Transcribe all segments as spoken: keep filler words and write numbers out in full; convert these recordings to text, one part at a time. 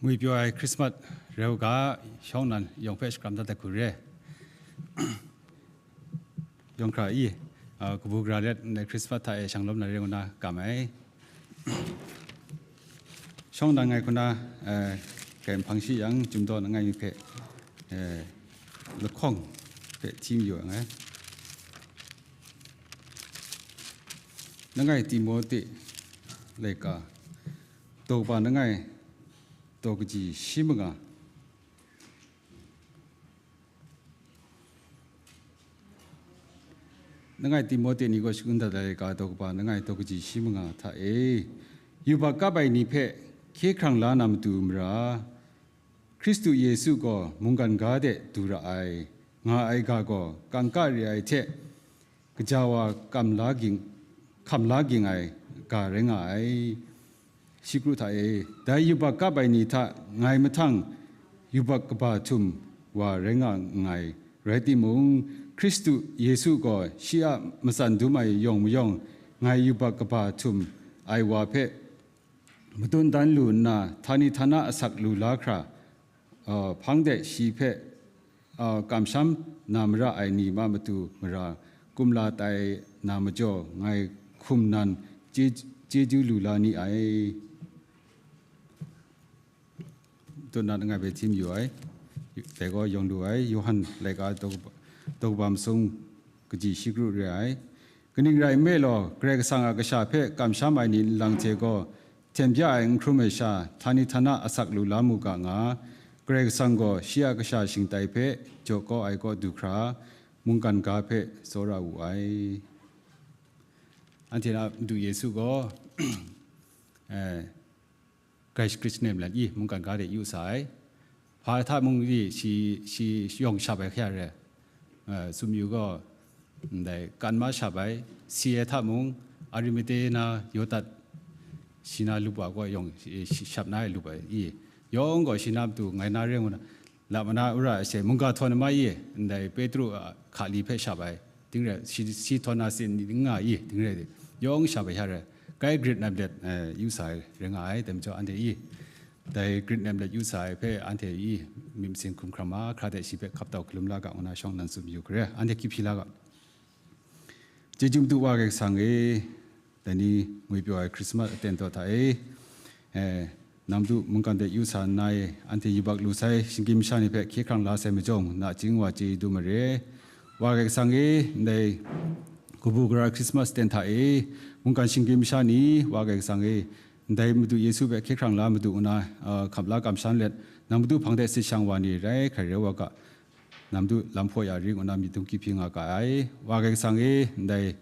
Ngwi pyaw ai Christmas rau ga, shawng nnan yawng hpe shakram dat dat hku re. Yawng hkra i, a, kabu gara let ndai Christmas hta e shanglawm na re ngu na kam ai. Shawng nnan ngai hku na, e, kai nhpang shi yang, chyum daw langai mi hpe, e, lahkawng hpe hti mayu ai. Langai Timote laika, daw kaba langai, daw kaji shi manga. Langai Timote ni kaw shangun dat ai laika, daw kaba langai, daw kaji shi manga hta e, yubak kap ai ni hpe hkye hkrang la na matu mara, Hkristu Yesu gaw mungkan ga de du ra ai, nga ai ga gaw kangka re ai hte, gaja wa kam la ging, hkam la ging ai ga rai nga ai. Shi kru hta e, dai yubak kap ai ni hta ngai mahtang yubak kaba htum wa rai nga nngai. Rai timung, Hkristu Yesu gaw shi a matsan dum ai yawng mayawng, ngai yubak kaba htum ai wa hpe madun dan lu nna, htani htana asak lu la hkra, uh, hpang de shi hpe, uh, kamsham na mara ai ni ma matu mara, kumla tai na majaw, ngai hkum nan chye, chyeju lu la ni ai. Tut na ngai hpe hti mayu ai, dai gaw yawng lu ai, Yawhan laika daw kaba, daw kaba masum kaji shi kru re ai. Kaning rai nme law, Karai Kasang a kasha hpe kamsham ai ni nlang hte gaw, hten bya ai n hkrum ai sha, htani htana asak lu la mu ga nga, Karai Kasang gaw shi a kasha shingtai hpe jaw kau ai kaw du hkra, mungkan ga hpe tsawra wu ai. Anhte a Madu Yesu gaw, eh, Grai shagrit shanem let i, mungkan ga de yu sa ai. Hpa hta mung i, shi, shi yawng shap ai hkya re, eh, sumyu gaw, ndai kan ma shap ai, si ai hta mung, Arimathea na Yodat, shi na lup wa gaw yawng, eh, shi shap na ai lup ai i, yawng gaw shi na matu ngai na re ngu na, Lamana ura ashe mungga htawn ma i, ndai Petru a hkali hpe shap ai, ting re, shi, shi htawn na sin nga i, ting re, yawng shap ai hkya re, kai grit nem let, eh, yu sa ai rai nga ai, dai majaw anhte i, dai grit nem let yu sa ai hpe anhte i, myit masin hkum hkram mahkra de shi hpe hkap tau hkalum la ga, ngu na shawng nnan tsun yu hkra, anhte hkyip hpyi la ga. Chyeju madu wa Karai Kasang e, dai ni ngwi pyaw ai Krismas aten taw hta e, eh, nang madu mungkan de yu sa nna e, anhte yubak lu sai shinggyim masha ni hpe hkye hkrang la sai majawng, nachying wa chye du mare. Wa Karai Kasang e, ndai kabu gara Krismas aten hta e, mungkan shinggyim masha ni, Wa Karai Kasang e, ndai Madu Yesu hpe hkye hkrang la madu nna, ah, hkap la kamsham let, nang madu hpang de sit shang wa ni rai hkrai rai wa ga, nang madu lam hpaw ya ri ngu na myit dum hkyip hpyi nga ga ai. Wa Karai Kasang e, ndai,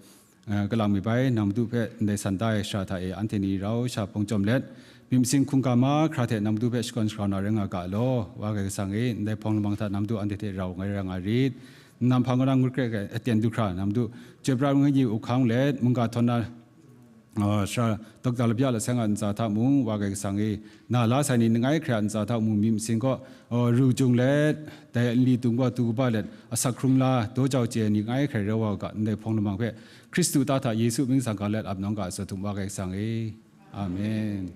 eh, kalang mi bai, nang madu hpe ndai san da ai shara hta e, anhte ni rau sha hpawng chyawm let, myit masin hkungga mahkra hte nang madu hpe shakawn shagrau na rai nga ga law, Wa Karai Kasang e, ndai hpawng lamang hta nang madu anhte hte rau ngai ra nga rit. Nnan hpang kaw na ngut kre kre aten du hkra, nang madu chyoi pra ngu yu hkang let, mungga htawn na, ah, sara, Dokta Labya Lasang a ntsa hta mung, Wa Karai Kasang e, na la sai ni langai hkrai a ntsa hta mung, myit masin kaw, ah, ru jung let, dai a nli dung gaw du kaba let, asak hkrung la, daw jau chye ai ni langai hkrai rai wa ga, ndai hpawng lamang hpe, Hkristu ta hta Yesu mying sang ga let ap nawng ga, sa htum Wa Karai Kasang e. Amen.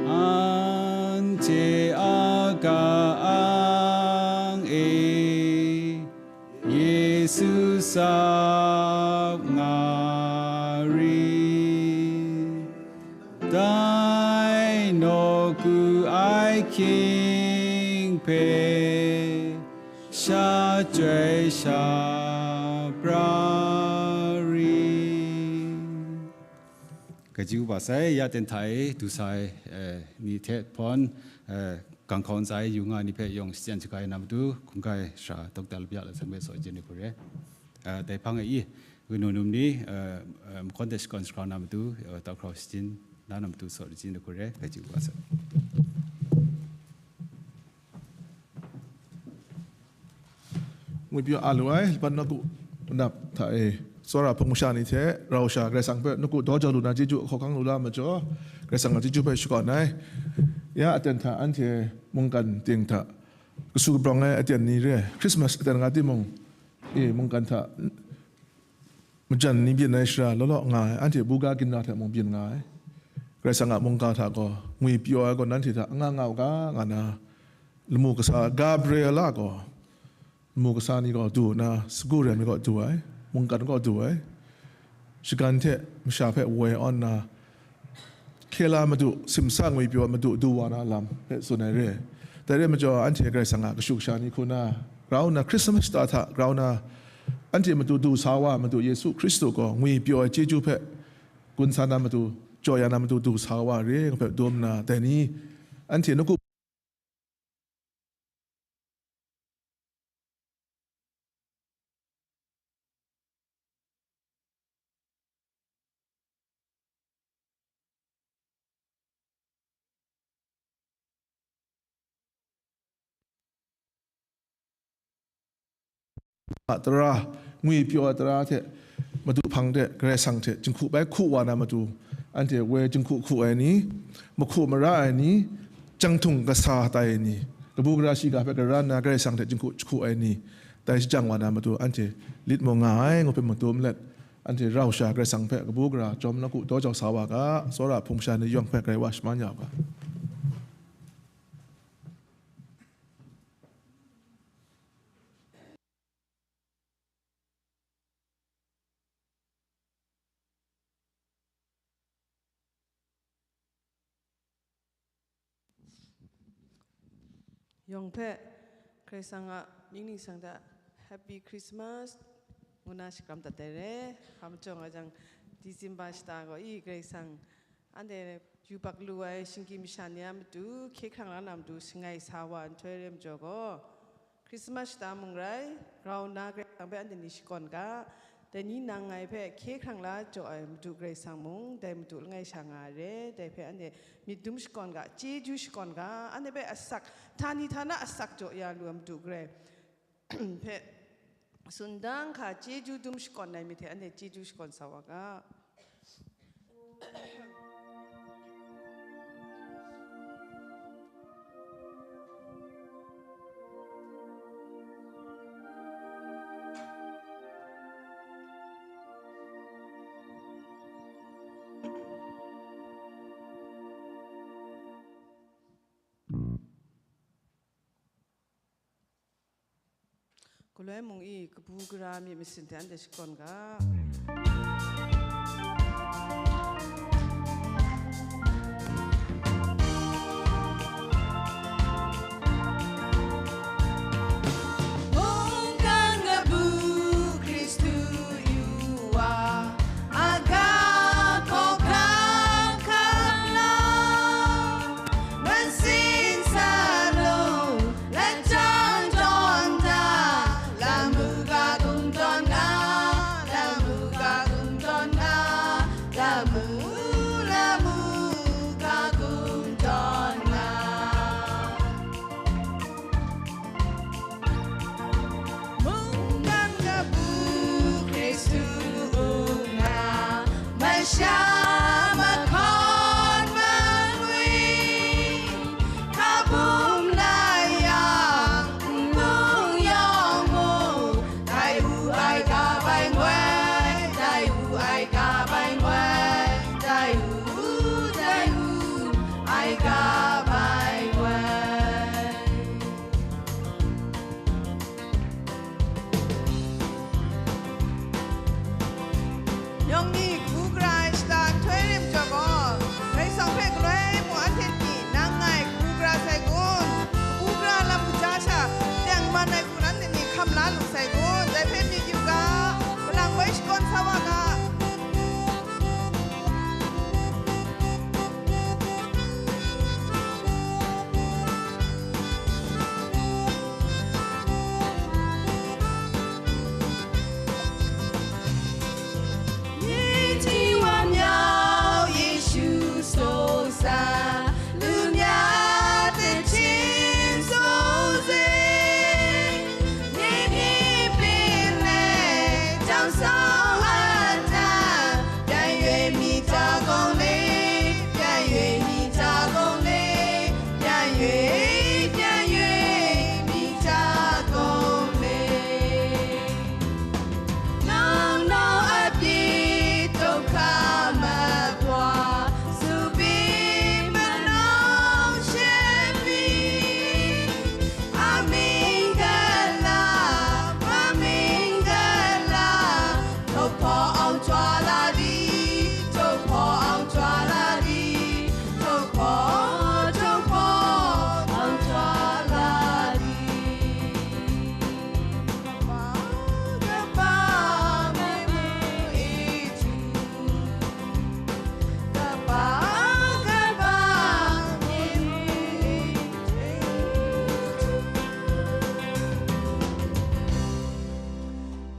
Anhte a ka-ang e, Yesu sap nga rit, dai nawku ai hkying hpe sha chyoi sha pra rit. Kaji upa sai, ya ten hta e du sa ai, eh, ni hte hpawn, eh, gang hkau ntsa e yu nga ai ni hpe yawng shachyen shaga ai na matu, hkungga ai sara Dokta Labya Lasang hpe saw jin ni hku re. Eh, dai hpang e i, kanu num ni, eh, eh, mahkawn de shakawn shagrau na matu, eh, tau hkrau shajin na na matu saw jin ni hku re, kaji upa sai. Ngwi pyaw a lu ai, laban nawku nap hta e, tsawra hpung masha ni hte rau sha Karai Kasang hpe nawku daw jau lu na chyeju hkawhkang lu la majaw, Karai Kasang a chyeju hpe shakawn ai. Ya aten hta anhte mungkan ting hta kasu kabrawng ai aten ni re, Krismas aten nga timung, e, mungkan hta majan ni byin ai shara law law nga ai, anhte buga ginra hte mung byin nga ai. Karai Kasang a mungga hta gaw ngwipyaw ai gaw nanhte hta anga nga u ga, nga na, lamu kasa Gabriela gaw, lamu kasa ni gaw du nna, sagu rem ni gaw du ai, mungkan gaw du ai, shagan hte masha hpe woi awn nna, hkye la Madu, simsa ngwipyaw Madu du wa na lam hpe tsun ai re. Dai re ai majaw, anhte Karai Kasang a kashu kasha ni hku na grau nna, Hkrismas shata hta grau nna, anhte Madu du sa wa, Madu Yesu Hkristu gaw ngwipyaw ai chyeju hpe gun sa na Madu, jaw ya na Madu du sa wa re, nga hpe dum nna, dai ni, anhte nawku a tara, ngwipyaw ai tara hte, Madu hpang de Karai Kasang hte jinghku bai hku wa na Madu, anhte woi jinghku hku ai ni, mahku mara ai ni, janghtung kasa tai ai ni, kabu gara shiga hpe karan nna Karai Kasang hte jinghku jahku ai ni, dai shajang wa na Madu, anhte lit mu nga ai, ngu hpe madum let, anhte rau sha Karai Kasang hpe kabu gara jawm nawku daw jau sa wa ga, tsawra hpung sha ni yawng hpe Karai wa shaman ya u ga. Yawng hpe Karai Kasang a mying ningsang hta Happy Christmas ngu na shakram dat ai re. Hpa majaw nga jang, December shata gaw, i Karai Kasang anhte yubak lu ai shinggyim masha ni a matu, hkye hkrang la na matu shangai sa wa nhtoi re majaw gaw, Hkrismas shata mung rai, grau nna Karai Kasang hpe anhte ni shakawn ga, dai ni nang ngai hpe hkye hkrang la jaw ai Madu Karai Kasang mung, dai Madu langai sha nga ai re, dai hpe anhte myit dum shakawn ga, chyeju shakawn ga, anhte hpe asak, htani htana asak jaw ya lu ai Madu Karai hpe, sundang hka chyeju dum shakawn ai myit hte anhte chyeju shakawn sa wa ga. Galoi mung e kabu gara myit masin hte anhte shakawn ga. Mungkan kabu Hkristu yu wa, aga hkawhkam hkam la, masin sa law, lajang tawn ta, lamu ka gumtawn nga, lamu ka gumtawn nga, lamu, lamu ka gumtawn nga. Mungkan kabu Hkristu nna, masha mahkawn mangwi, hka bum lai yang, nbung yawng mu, dai wu ai ka bai ngoi, dai wu ai ka bai ngoi, dai wu, dai wu ai ka bai ngoi. Yawng ni kabu gara ai shata nhtoi rim jaw gaw, Karai Kasang hpe galoi mung anhte ni nang ngai kabu gara sai kun, kabu gara lam kaja sha tengman ai kun anhte ni hkam la lu sai kun, dai hpe myit yu ga, kalang bai shakawn sa wa ga.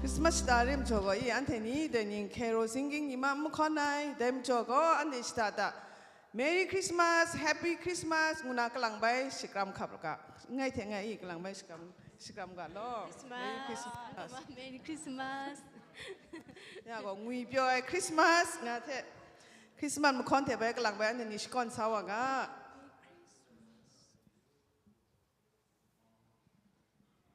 Christmas shata rim jaw gaw i, anhte ni dai ning carol singing ni ma n mahkawn ai, dai majaw gaw anhte shata ta, "Merry Christmas, Happy Christmas," ngu na kalang bai shakram hkap ra ga. Ngai hte ngai i kalang bai shakram, shakram ga law. Merry Christmas. Christmas. Merry Christmas. Ya gaw, ngwi pyaw ai Christmas nga hte, Christmas mahkawn hte bai kalang bai anhte ni shakawn sa wa ga.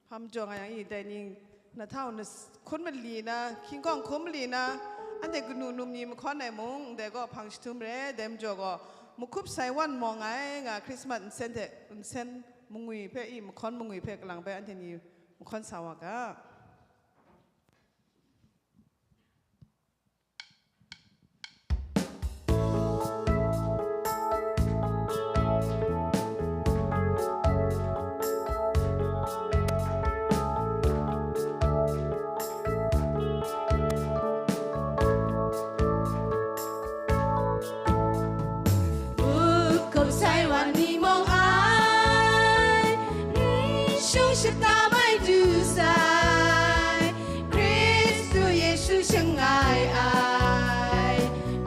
Hpa majaw nga yang i, dai ning, na htau na s-, hkun mali na, hkying hkawng hkun mali na, anhte kanu num ni mahkawn ai mung, ndai gaw hpang jahtum re, dai majaw gaw, mahkup sai wan mawng ai nga Christmas nsen hte, nsen mangwi hpe i, mahkawn mangwi hpe kalang bai anhte ni mahkawn sa wa ga. Up hkap sai wa ni mawng ai, n shung shata bai du sai, Hkristu Yesu shangai ai,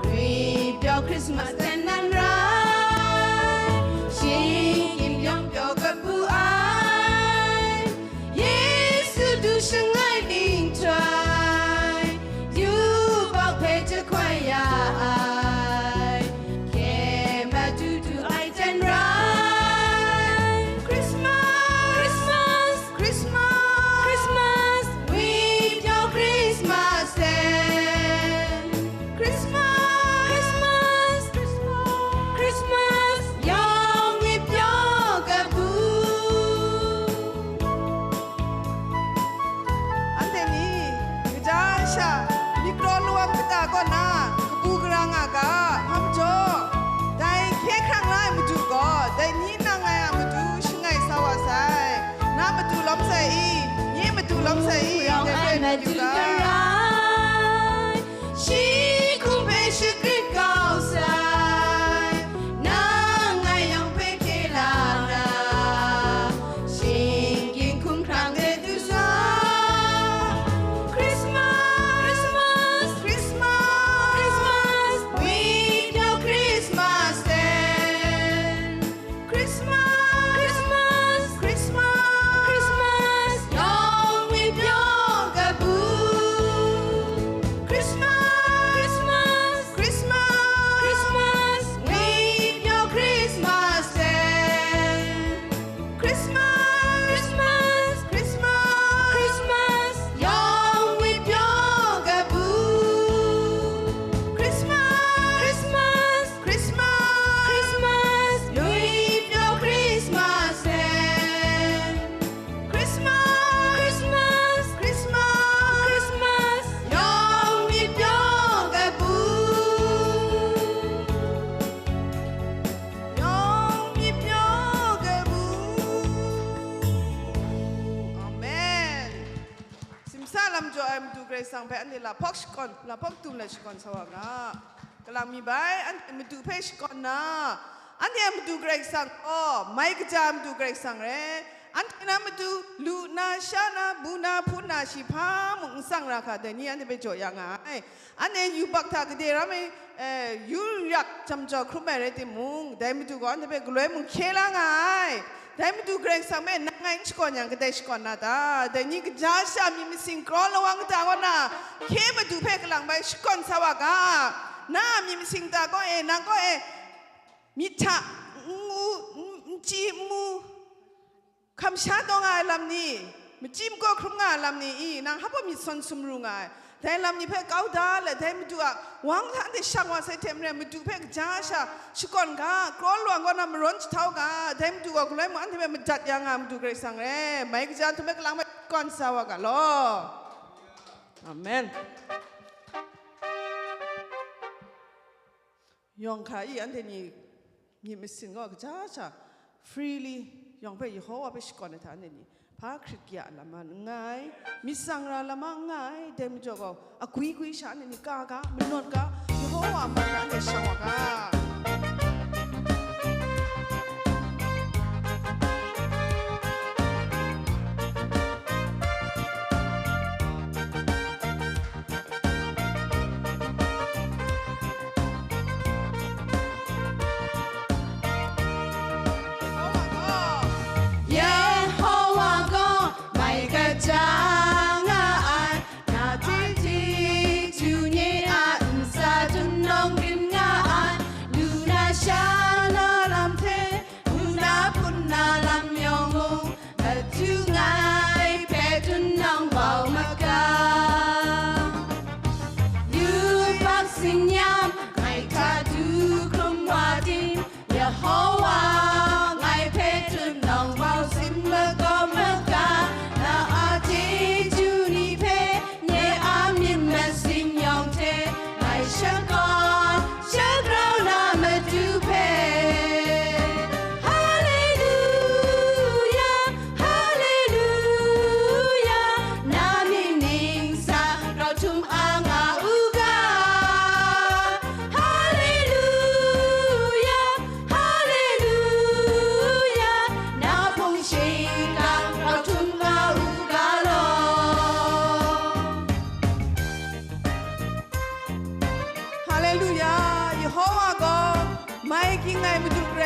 ngwi pyaw Christmas ten nan rai, shinggyim yawng pyaw kabu ai, Yesu du shangai dinghtoi, yubak hpe jahkoi ya ai, hkye madu du ai ten rai. Christmas, Christmas, Christmas, Christmas, ngwi pyaw Christmas ten. Christmas, Christmas, Christmas, Christmas, yawng ngwi pyaw kabu. Anhte ni, kaja sha, myit kraw lawang kata kaw na, kabu gara nga ga, hpa majaw, dai hkye hkrang la ai Madu gaw, dai ni nang ngai a matu shangai sa wa sai. Na madu lawm sai i, nye madu lawm sai i, rau dai ai hpe madu yu ga. Garai, shi hkum hpe shagrit kau sai, nang ngai yawng hpe hkye la na, shinggyim hkumhkrang de du sai. Christmas, Christmas, Christmas, Christmas, we know Christmas Day. Christmas, Christmas, Christmas, Christmas, yawng myit pyaw kabu. Christmas, Christmas, Christmas, Christmas, myit pyaw Christmas Day. Christmas, Christmas, Christmas, Christmas, yawng myit pyaw kabu. Christmas, Christmas, Christmas, Christmas, lui pyaw Christmas ten. Christmas, Christmas, Christmas, Christmas, yawng myit pyaw kabu. Yawng myit pyaw kabu. Amen. Simsa lam jaw ai Madu Karai Kasang hpe anhte lahpawk shakawn, lahpawk dum let shakawn sa wa ga. Kalang mi bai, anhte Madu hpe shakawn na, anhte a Madu Karai Kasang gaw, mai kaja ai Madu Karai Kasang re. Anhte na matu lu na, sha na, bu na, hpun na, shi hpa mung n tsang ra hka, dai ni anhte hpe jaw ya nga ai. Anhte yubak hta gade ram ai, eh, yu yak jam jau hkrum ai rai timung, dai Madu gaw anhte hpe galoi mung hkye la nga ai. Dai Madu Karai Kasang hpe nang ngai n shakawn yang, kadai shakawn na ta? Dai ni kaja sha myit masin kraw lawang kata kaw na, hkye Madu hpe kalang bai shakawn sa wa ga. Na a myit masin ta kaw e, nang kaw e, myit hta n ngu, n, n chyi, n mu, hkam sha taw nga ai lam ni, machyi makaw hkrum nga ai lam ni i, nang hpa myit sawn sumru nga ai. Dai lam ni hpe kau da let, dai Madu a wang hta anhte shang wa sai hte maren, Madu hpe kaja sha shakawn ga, kraw lawang kaw na marawn jahtau ga, dai Madu gaw galoi mung anhte hpe madat ya nga Madu Karai Kasang re, mai kaja htum hpe kalang hpe kawn sa wa ga law. Amen. Yawng hkra i, anhte ni myit masin gaw kaja sha freely yawng hpe Yehova hpe shakawn ai hta, anhte ni hpa hkrit kaya lam a n nga ai, myit tsang ra lam a n nga ai, dai majaw gaw, agwi gwi sha anhte ni ka ga, manawt ga, Yehova a man na anhte shang wa ga.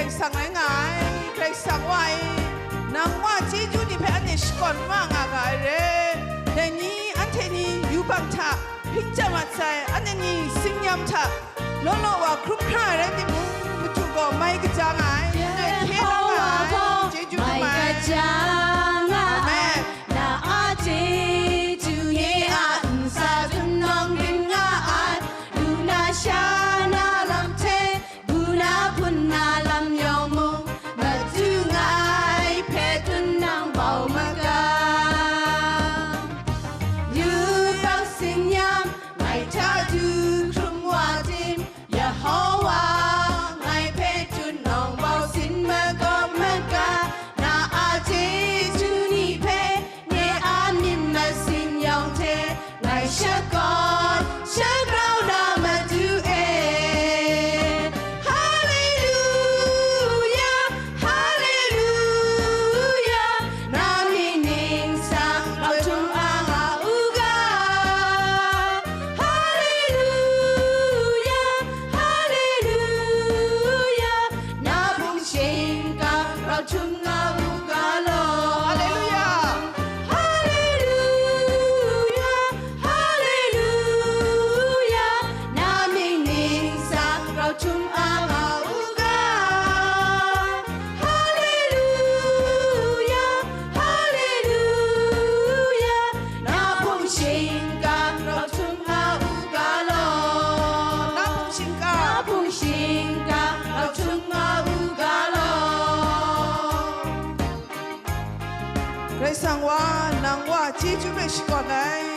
Karai Kasang rai nga ai, Karai Kasang Wa e, nang Wa chyeju ni hpe anhte shakawn ma nga ga ai re. Dai ni, anhte ni yubak hta hpingjang mat sai, anhte ni singnyam hta law law wa hkrum hkra ai rai timung, Madu gaw mai kaja nga ai, anhte hkye la nga ai, Yehowa gaw chyeju mai mai. Kaja nga ai. Amen. Na a chyeju nye a ntsa zun nawng rin nga ai, lu na sha na lam hte, bu na hpun na lam yawng mung, Madu ngai hpe tun nang bau maga. Yubak singnyam ngai hta du hkrum wa tim, Yehowa ngai hpe tun nawng bau sin makawp maga, na a chyeju ni hpe, nye a myit masin yawng hte, ngai shakawn shagrau na Madu e. Haleluya, haleluya, na mying ningsang grau htum a nga u ga. Haleluya, haleluya, na hpung shingkang grau htum nga u ga law. Haleluya. Haleluya, haleluya, na mying ningsang grau htum a nga u ga. Haleluya, haleluya, na hpung shingkang grau htum a u ga law. Na hpung shingkang. Na hpung shingkang grau htum a u ga law. Karai Kasang Wa, nang Wa chyeju hpe shakawn ai.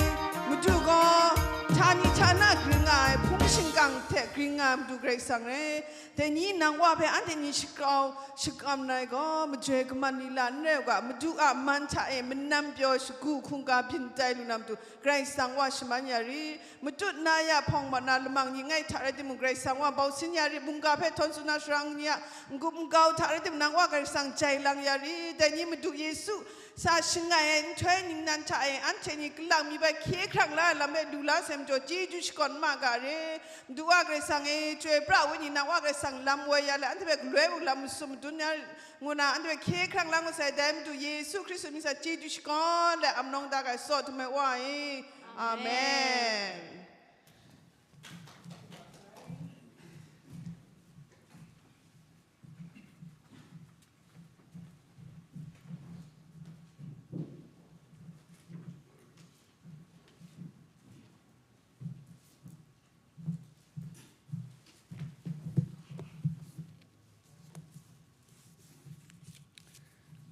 Madu gaw htani htana gring nga ai, hpung shingkang hte gring nga ai Madu Karai Kasang rai. Dai ni nang Wa hpe anhte ni shagrau shakam ai gaw, majoi kaman lila n rai u ga, Madu a man hta e manan pyaw shagu hkungga byin tai lu na matu, Karai Kasang Wa shaman ya ri, matut na ya hpawng mat na lamang ni ngai hta rai timung, Karai Kasang Wa bau sin ya ri, mungga hpe htawn tsun na sara ni a n-gup n-gau hta rai timung, nang Wa Karai Kasang jai lang ya ri, dai ni Madu Yesu sa shangai ai nhtoi ningnan hta e, anhte ni kalang mi bai hkye hkrang la ai lam e lu la sai majaw, chyeju shakawn ma ga re. Madu Wa Karai Kasang e, chyoi pra ai wenyi nang Wa Karai Kasang lam woi ya le, anhte hpe galoi u lam masum madun ya, ngu na, anhte hpe hkye hkrang la ngut sai, dai Madu Yesu Hkristu mying sa chyeju shakawn let, amnawng da ga ai, tsaw htum ai Wa e. Amen.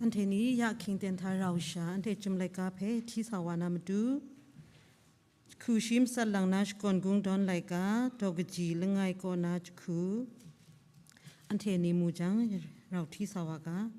Anhte ni ya hkying ten hta rau sha, anhte Chyum laika hpe hti sa wa na matu, jahku shi matsat lang na shakawn kungdawn laika, daw kaji langai kaw na jahku, anhte ni mu jang, rau hti sa wa ga.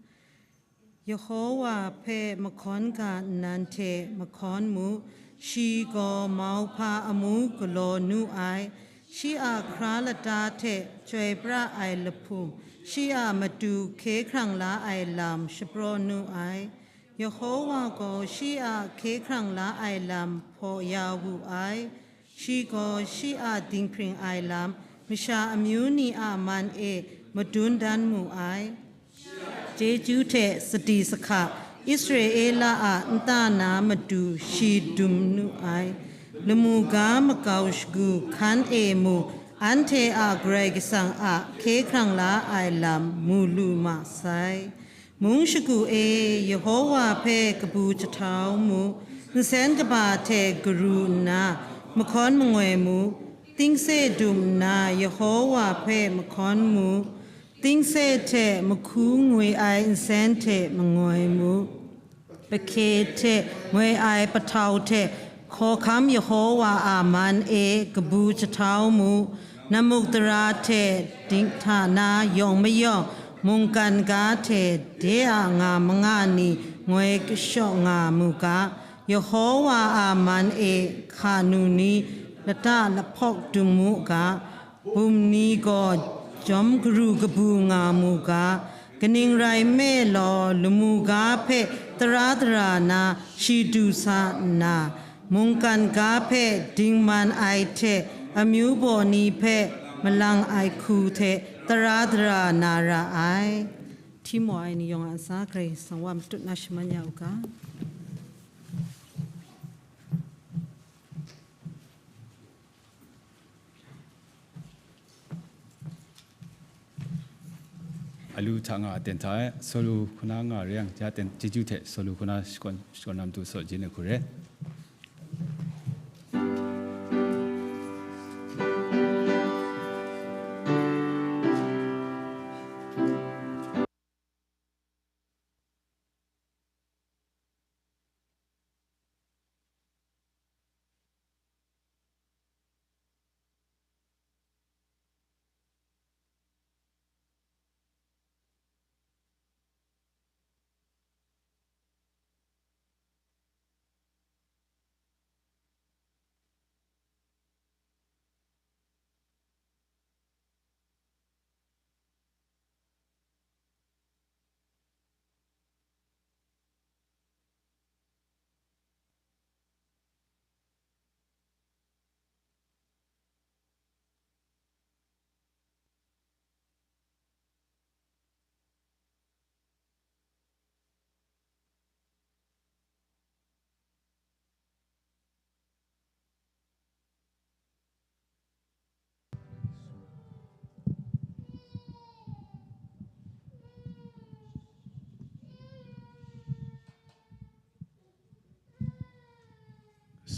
Yehowa hpe mahkawn ga nnan hte mahkawn mu, shi gaw mauhpa amu galaw nu ai, shi a hkra lata hte chyoi pra ai lahpum, shi a matu hkye hkrang la ai lam shapraw nu ai. Yehowa gaw shi a hkye hkrang la ai lam hpaw ya wu ai. Shi gaw shi a dinghpring ai lam masha amyu ni a man e madun dan mu ai. Chyeju hte sadi sahka, Israela a nta na matu shi dum nu ai. Lamu ga makau shagu hkan e mung, anhte a Karai Kasang a hkye hkrang la ai lam mu lu ma sai. Mung shagu e Yehowa hpe kabu jahtau mu, nsen kaba hte garu nna mahkawn mangoi mu, tingse dum nna Yehowa hpe mahkawn mu, tingse hte mahku ngwi ai nsen hte mangoi mu, pahkye hte moi ai pahtau hte hkawhkam Yehowa a man e kabu jahtau mu, namuk tara hte dinghta na yawng mayawng, mungkan ga hte de a nga manga ni ngoi kashawk nga mu ga, Yehowa a man e hka nu ni lata lahpawk dum mu ga, bum ni gaw jawm garu kabu nga mu ga, kaning rai nme law, lamu ga hpe tara tara na shi du sa nna, mungkan ga hpe dingman ai hte amyu baw ni hpe malang ai hku hte Tara dara na ra ai. Hti maw ai ni yawng a ntsa Karai Kasang wa matut na shaman ya u ga. Alu hta nga a ten hta e, solo hkuna nga re yang, ya ten, chyeju hte solo hkuna shakawn, shakawn na matu saw jin ai hku re.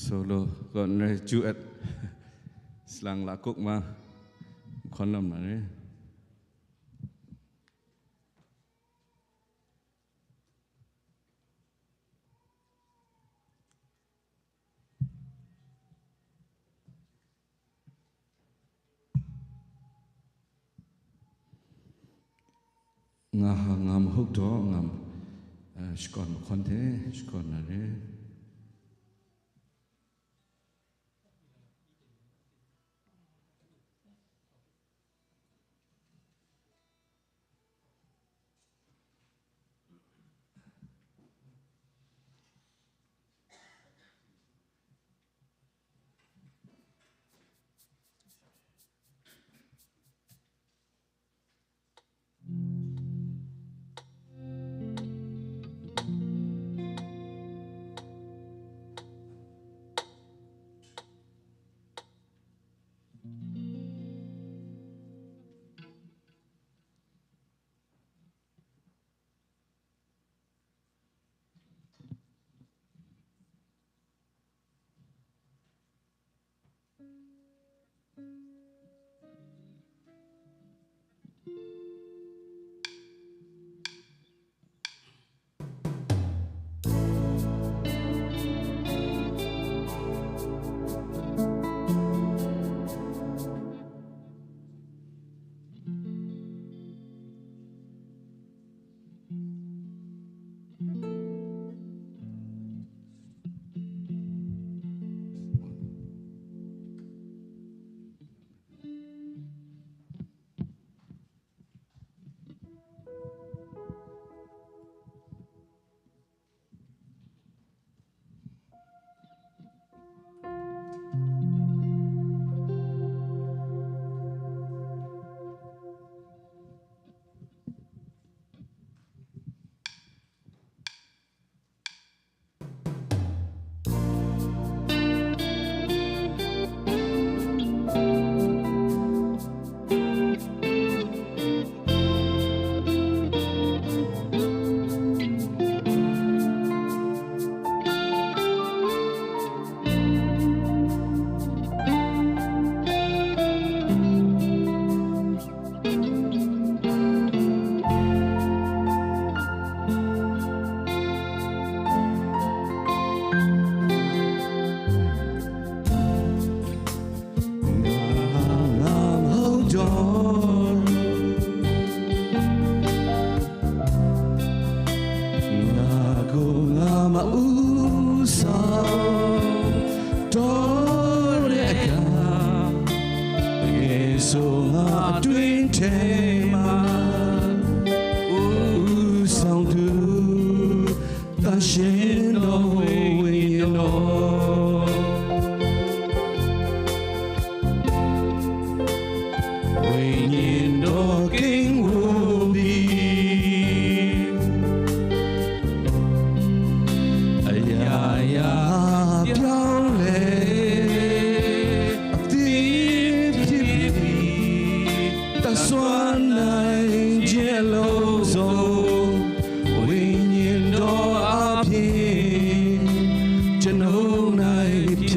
Solo kaw n rai, ju et. Salang la kuk ma, hkawn lam ma re. Nga ha, nga mahuk daw, nga, eh, shakawn mahkawn hte shakawn na re.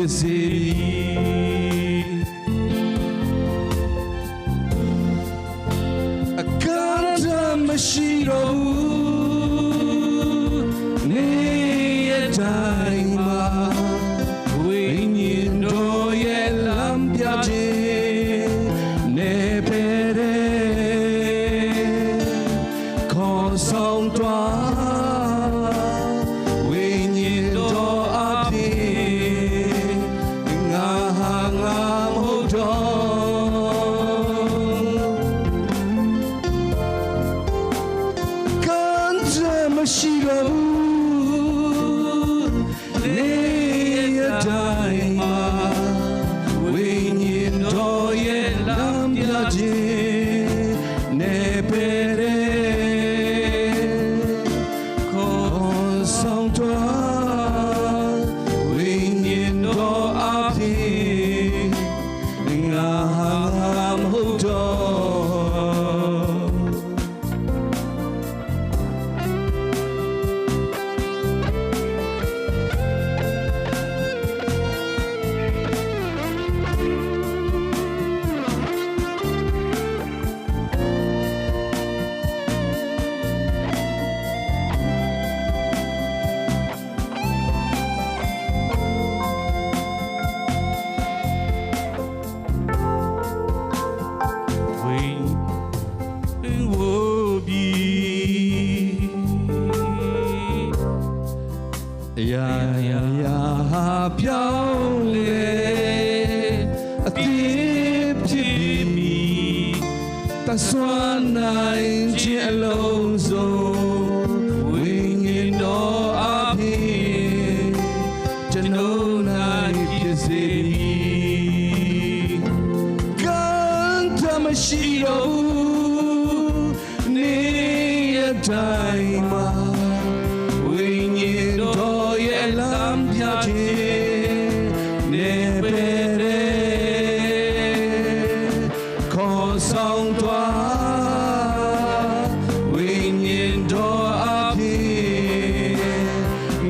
Seri. Akan tam mashiro, ne yadai ma, winyin do ye lam pya je, ne pere. Hkaw sawng twa, winyin daw a hpyi, nga ha nga mu daw. Kan hte mashi gaw u, ne yadai ma, winyin daw ye lam ya je, ne pere. Hkaw sawng twa, winyin daw a hpyi, nga ha nga mu daw. Wing wo bi. Ya ya ya ha pyau le, a tip tip bi mi, ta swan nai je along zo, wing in do a phi, jano nai phi se mi. Kan ta mashi lo, ni ya dai ma, wing in do ye lam ya je, ne pere. Hkaw sawng twa, wing in daw a phi,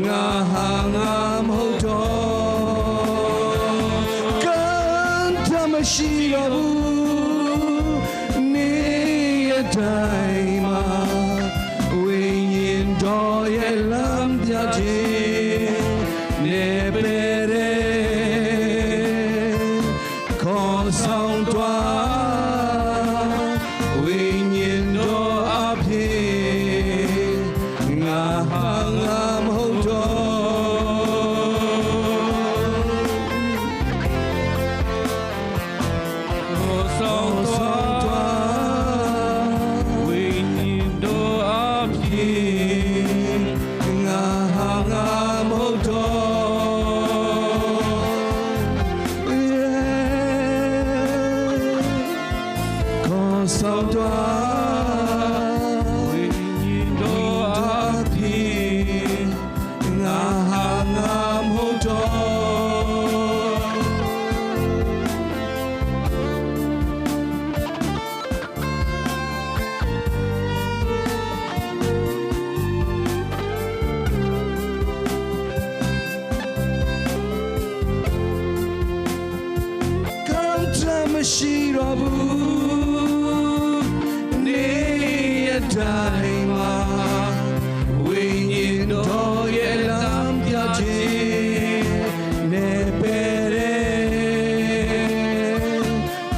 nga ha nga mu daw. Kan ta mashi gaw u, ni ya dai ma, wing in daw ye lam ya je, ne pere. Hkaw sawng twa, wing in daw a phi, nga ha nga mu daw. Hkaw sawng twa, wing in daw a phi, nga ha nga mu daw. Hkaw sawng twa, wing in daw a phi, nga ha nga mu daw. Kan ta mashi gaw u, ni ya dai ma, wing in daw ye lam ya je, ne pere.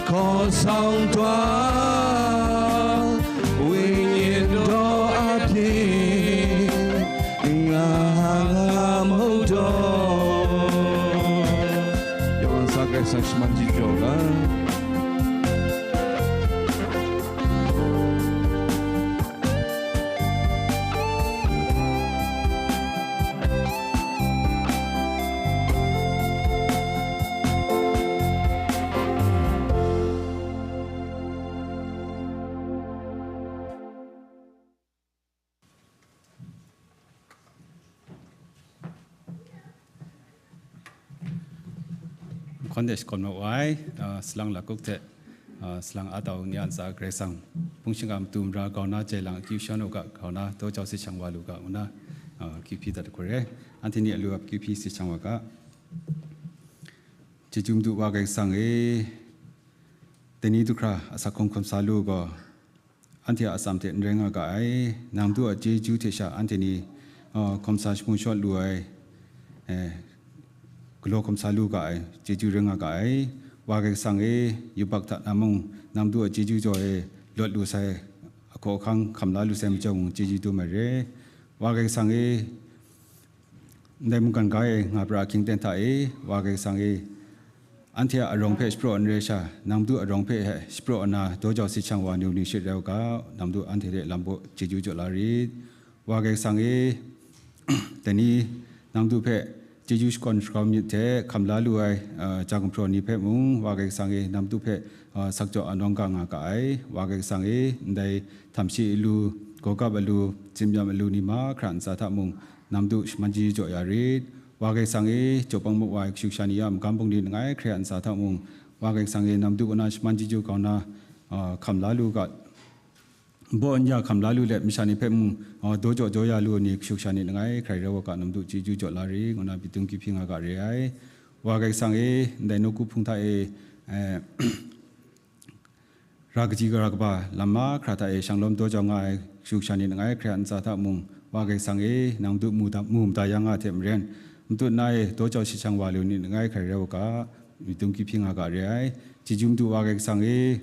Hkaw sawng twa, wing in daw a phi, nga ha nga mu daw. Yawan sa Karai Kasang shaman chyaw ga. Hkawn de shakawn mat wa ai, ah, salang lakuk hte, ah, salang a tau ni a ntsa Karai Kasang hpung shingkang matu mara grau na jai lang akyu shan u ga, grau na daw jau si shang wa lu ga, ngu na, ah, akyu hpyi dat hkru re. Anhte ni a lu ap akyu hpyi si shang wa ga. Chyeju madu wa Karai Kasang e, dai ni du hkra asak hkrung hkum sa lu gaw, anhte a atsam hte n rai nga ga ai, nang madu a chyeju hte sha anhte ni, uh, hkum sa shamu shawt lu ai, eh, galaw hkum sa lu ga ai, chyeju rai nga ga ai. Wa Karai Kasang e, yubak hta na mung, nang madu a chyeju jaw e, lawt lu sai, ahkaw ahkang hkam la lu sai majaw mung, chyeju dum ai re. Wa Karai Kasang e, ndai mungkan ga e nga pra ahkying ten hta e, Wa Karai Kasang e, anhte a arawng hpe shapraw n re sha, nang madu arawng hpe he shapraw nna daw jau si shang wa ni u ni shit rai u ga, nang madu anhte hte lam baw chyeju jaw la rit. Wa Karai Kasang e, dai ni nang madu hpe chyeju shakawn shagrau myit hte hkam la lu ai, uh, ja gumhpraw ni hpe mung, Wa Karai Kasang e, nang madu hpe, uh, sakjaw anawng ga nga ga ai. Wa Karai Kasang e, ndai htam shi alu, gawgap alu, tsimyam alu ni mahkra ntsa hta mung, nang madu shaman chyeju jaw ya rit. Wa Karai Kasang e, jaw pang muk wa ai kashu kasha ni a magam bungli langai hkrai a ntsa hta mung, Wa Karai Kasang e, nang madu kaw na shaman chyeju grau nna, ah, hkam la lu ga, baw n ya hkam la lu let, masha ni hpe mung, ah, daw jaw jaw ya lu ai ni, kashu kasha ni langai hkrai rai wa ga, nang madu chyeju jaw la rit, ngu na myit dum kyu hpyi nga ga re ai. Wa Karai Kasang e, ndai nawku hpung hta e, eh, ra kaji gara kaba lam mahkra hta e shanglawm daw jau nga ai kashu kasha ni langai hkrai a ntsa hta mung, Wa Karai Kasang e, nang madu mu da, mu mada ya nga ai hte maren, matut na e daw jau si shang wa lu ni langai hkrai rai wa ga, myit dum kyu hpyi nga ga re ai. Chyeju madu Wa Karai Kasang e,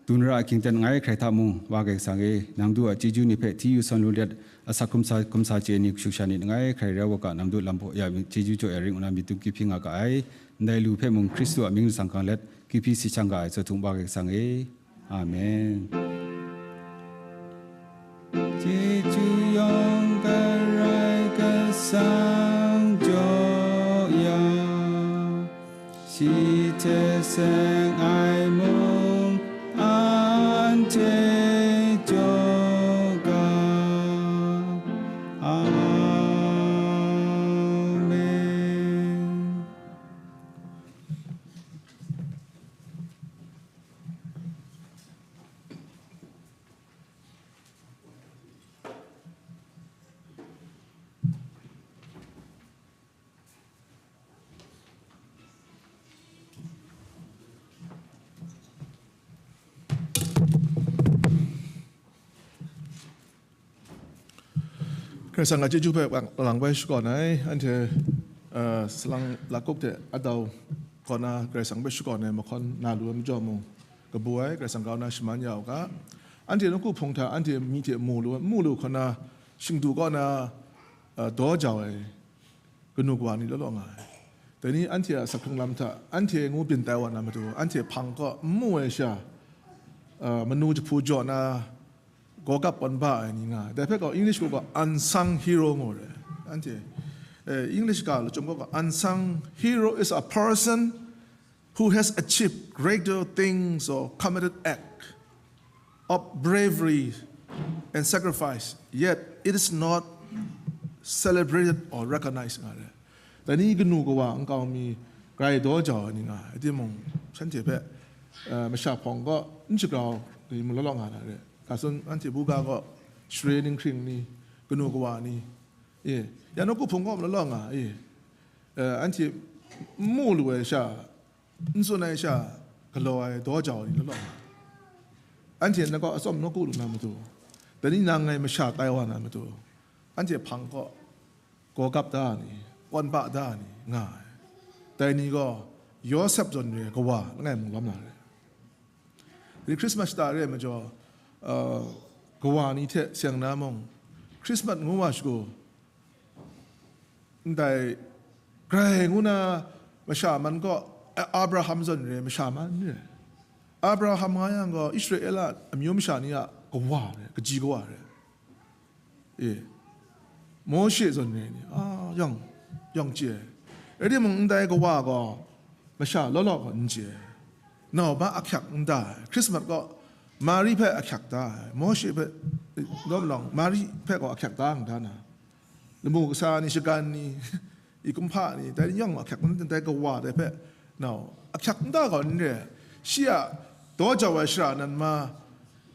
dun ra ahkying ten langai hkrai hta mung, Wa Karai Kasang e, nang madu a chyeju ni hpe hti yu san lu let, asak hkum sa, hkum sa chye ni kashu kasha ni langai hkrai rai wa ga, nang madu lam baw ya chyeju jaw ya rit, ngu na myit dum kyu hpyi nga ga ai. Ndai lu hpe mung Hkristu a mying lasang gang let, kyu hpyi si shang ga ai, Wa Karai Kasang e. Amen. Chyeju yawng Karai Kasang jaw ya, shi hte seng ai mung anhte jaw ga. Amen. Karai Kasang a chyeju hpe lang bai shakawn ai, anhte, uh, salang lakup hte adau kaw na Karai Kasang hpe shakawn ai mahkawn na lu ai majaw mung, kabu ai Karai Kasang grau na shaman ya u ga. Anhte nawku hpung hta anhte myi hte mu lu, mu lu kaw na, shingdu kaw na, uh, daw jau ai kanu kawa ni law law nga ai. Dai ni anhte a asak hkrung lam hta anhte ngu byin tai wa na matu, anhte hpang kaw n mu ai sha, uh, manu jahpu jaw na, gawgap kawn ba ai ni nga ai. Dai hpe gaw English gaw unsung hero ngu re. Anhte, eh, English ga lachyum gaw unsung hero is a person who has achieved greater things or committed act of bravery and sacrifice, yet it is not celebrated or recognized nga re. Dai ni kanu kawa nkau mi grai daw jau ai ni nga ai, timung shanhte hpe, eh, masha hpawng kaw n shagrau ai mung law law nga na re. Ga tsun, anhte buga kaw share ninghkring ni, kanu kawa ni, e, ya nawku hpung kaw law law nga, e, eh, anhte n mu lu ai sha, n tsun ai sha, galaw ai daw jau ai ni law law nga. Anhte na kaw atsawm nawku lu na matu, dai ni nang ngai masha tai wa na matu, anhte hpang kaw gawgap da ai ni, kawn ba da ai ni nga ai. Dai ni gaw Yawsep zawn re ai kawa langai mung lawm na re. Dai Christmas shata re ai majaw, uh, kawa ni hte seng na mung, Christmas ngu wa shagu, ndai grai ngu na masha man kaw, A-, Abraham zawn re ai masha man re. Abraham nga yang gaw, Israela amyu masha ni a kawa re, kaji kawa re. E, Mawshe zawn re ni, a, yawng, yawng chye ai. Rai timung, ndai kawa gaw masha law law gaw n chye ai. Nau ba ahkyak n da ai. Christmas gaw Mari hpe ahkyak da ai. Mawshe hpe, e, lawm lawng, Mari hpe gaw ahkyak da n da na. Lamu kasa ni, shagan ni, i kumhpa ni, dai yawng ahkyak n da, dai kawa dai hpe, nau, ahkyak n da gaw n re ai. Shi a daw jau ai shara nan ma,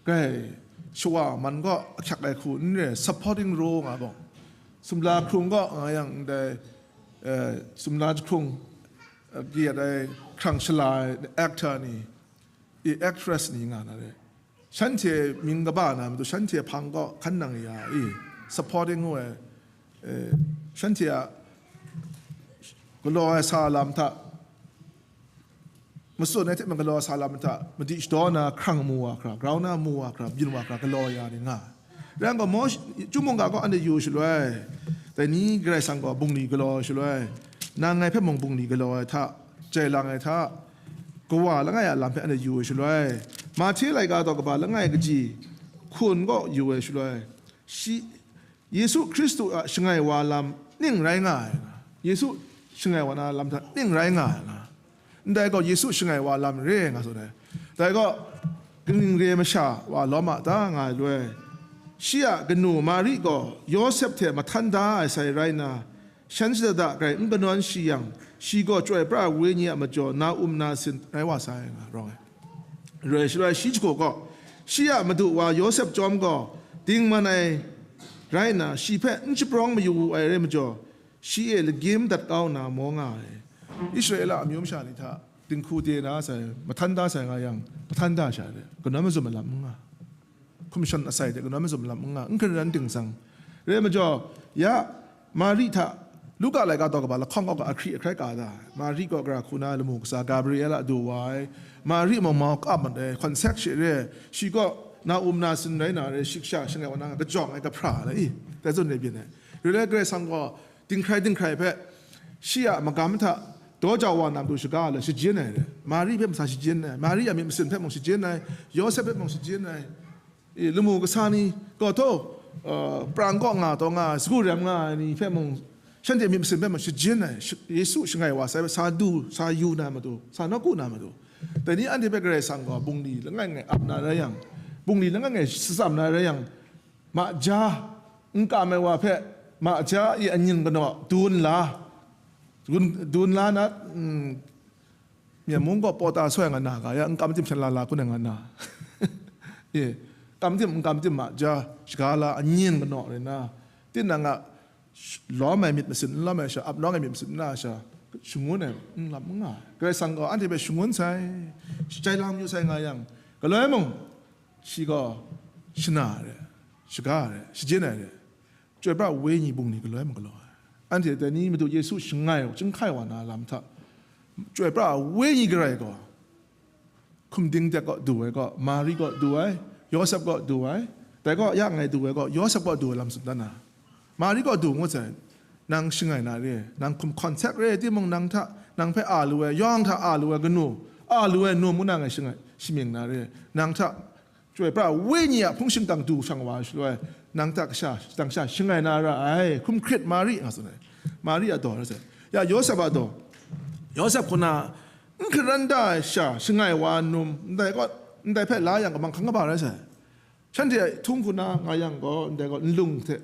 grai shawa man gaw ahkyak ai hku n re ai, supporting role nga gaw, Sumla hkrung kaw nga yang ndai, eh, sumla jahkrung, eh, kayat ai hkrang shala ai actor ni, i actress ni nga na re. Shanhte mying kaba na matu shanhte hpang kaw hkan nang ya i, supporting ngu ai, eh, shanhte a galaw ai sa lam hta, matsun ai hte mung galaw sa lam hta, madi shadaw na hkrang mu wa hkra, grau na mu wa hkra, byin wa hkra, galaw ya ni nga ai. Rai yang gaw, Mawsh-, Chyum mungga gaw anhte yu shaloi, dai ni Karai Kasang gaw bungli galaw ai shaloi, nang ngai hpe mung bungli galaw ai hta, jai lang ai hta, kawa langai a lam hpe anhte yu ai shaloi, Mahte laika daw kaba langai kaji hkun kaw yu ai shaloi, shi, Yesu Hkristu a shangai wa lam ning rai nga ai nga, Yesu shangai wa na lam hta ning rai nga ai nga, ndai gaw Yesu shangai wa lam re nga tsun ai. Dai gaw, kaning re masha wa lawm a ta nga ai loi, shi a kanu Mari gaw Yawsep hte mahtan da ai sai rai nna, shan shada da grai n kanawn shi yang, shi gaw Chyoi Pra ai Wenyi a majaw na um na sin rai wa sai nga rawng ai. Roi shaloi shi jahku gaw, shi a madu wa Yawsep chyawm gaw dingman ai rai nna, shi hpe n shaprawng mayu wu ai rai majaw, shi e lagyim dat kau nna maw nga ai. Israela amyu masha ni hta dinghku de na sai, mahtan da sai nga yang, mahtan da sha de, kanawn mazum ai lam n nga. Hkum shan asai de kanawn mazum lam n nga, n hkren ran ting tsang. Re ai majaw, ya, Mari hta, Luka laika daw kaba lahkawng kaw ga ahkri ahkrai ka da. Mari gaw gara hku na lamu kasa Gabriel a du wa ai. Mari mung mau kap mat ai, hkawn sek she re ai. Shi gaw na um na sin rai na re, shi kasha shangai wa na kajawng ai kahpra la i, tai tsun re byin ai. Re ai Karai Kasang gaw dinghkrai dinghkrai hpe, shi a magam hta daw jau wa na matu shaga la shajin ai re. Mari hpe masa shajin ai, Mari a myit masin hpe mung shajin ai, Yawsep hpe mung shajin ai, e, lamu kasa ni gaw taw, uh, prang kaw nga taw nga ai, sagu rem nga ai ni hpe mung, shanhte myit masin hpe mung shajin ai, sh-, Yesu shangai wa sai hpe sa du, sa yu na matu, sa nawku na matu, dai ni anhte hpe Karai Kasang gaw bungli langai ngai ap na rai yang, bungli langai ngai shatsam na rai yang, ma ja, n kam ai wa hpe ma ja i anyin kanaw dun la, dun, dun la na, mm, Myen mung gaw pawta soi nga na ga ya, n kam tim shan la la kun ai nga na. E, kam tim, n kam tim ma ja, shaga la, anyin kanaw rai na, tinang a sh-, lawm ai myit masin, n lawm ai sha, ap nawng ai myit masin n na sha, shangun ai, n lam n nga ai. Karai Kasang gaw anhte hpe shangun sai, shajai lang mayu sai nga yang, galoi mung, shi gaw shana ai re, shaga ai re, shajin ai re, Chyoi Pra Wenyi bungli galoi magalaw ai. Anhte dai ni Madu Yesu shangai, chyinghkai wa na lam hta, Chyoi Pra Wenyi Karai gaw, hkum ding tek kaw du ai gaw, Mari kaw du ai, Yawsep kaw du ai, dai gaw ya ngai du ai gaw, Yawsep kaw du ai lam tsun dan na. Mari kaw du ngut sai, nang shangai na re, nang hkum hkawn sek re, timung nang hta, nang hpe a lu ai, yawng hta a lu ai kanu, a lu ai num ngu na ngai shangai, shamying na re, nang hta Chyoi Pra Wenyi a hpung shingkang du shang wa shaloi, nang hta kasha, shadang sha shangai na ra ai, hkum hkrit Mari nga tsun ai. Mari a daw rai sai. Ya, Yawsep a daw. Yawsep hku na, n hkaran da ai sha, shangai wa num, ndai kaw, ndai hpe la yang kamang hkang kaba rai sai. Shanhte htung hku na nga yang gaw, ndai gaw nlung hte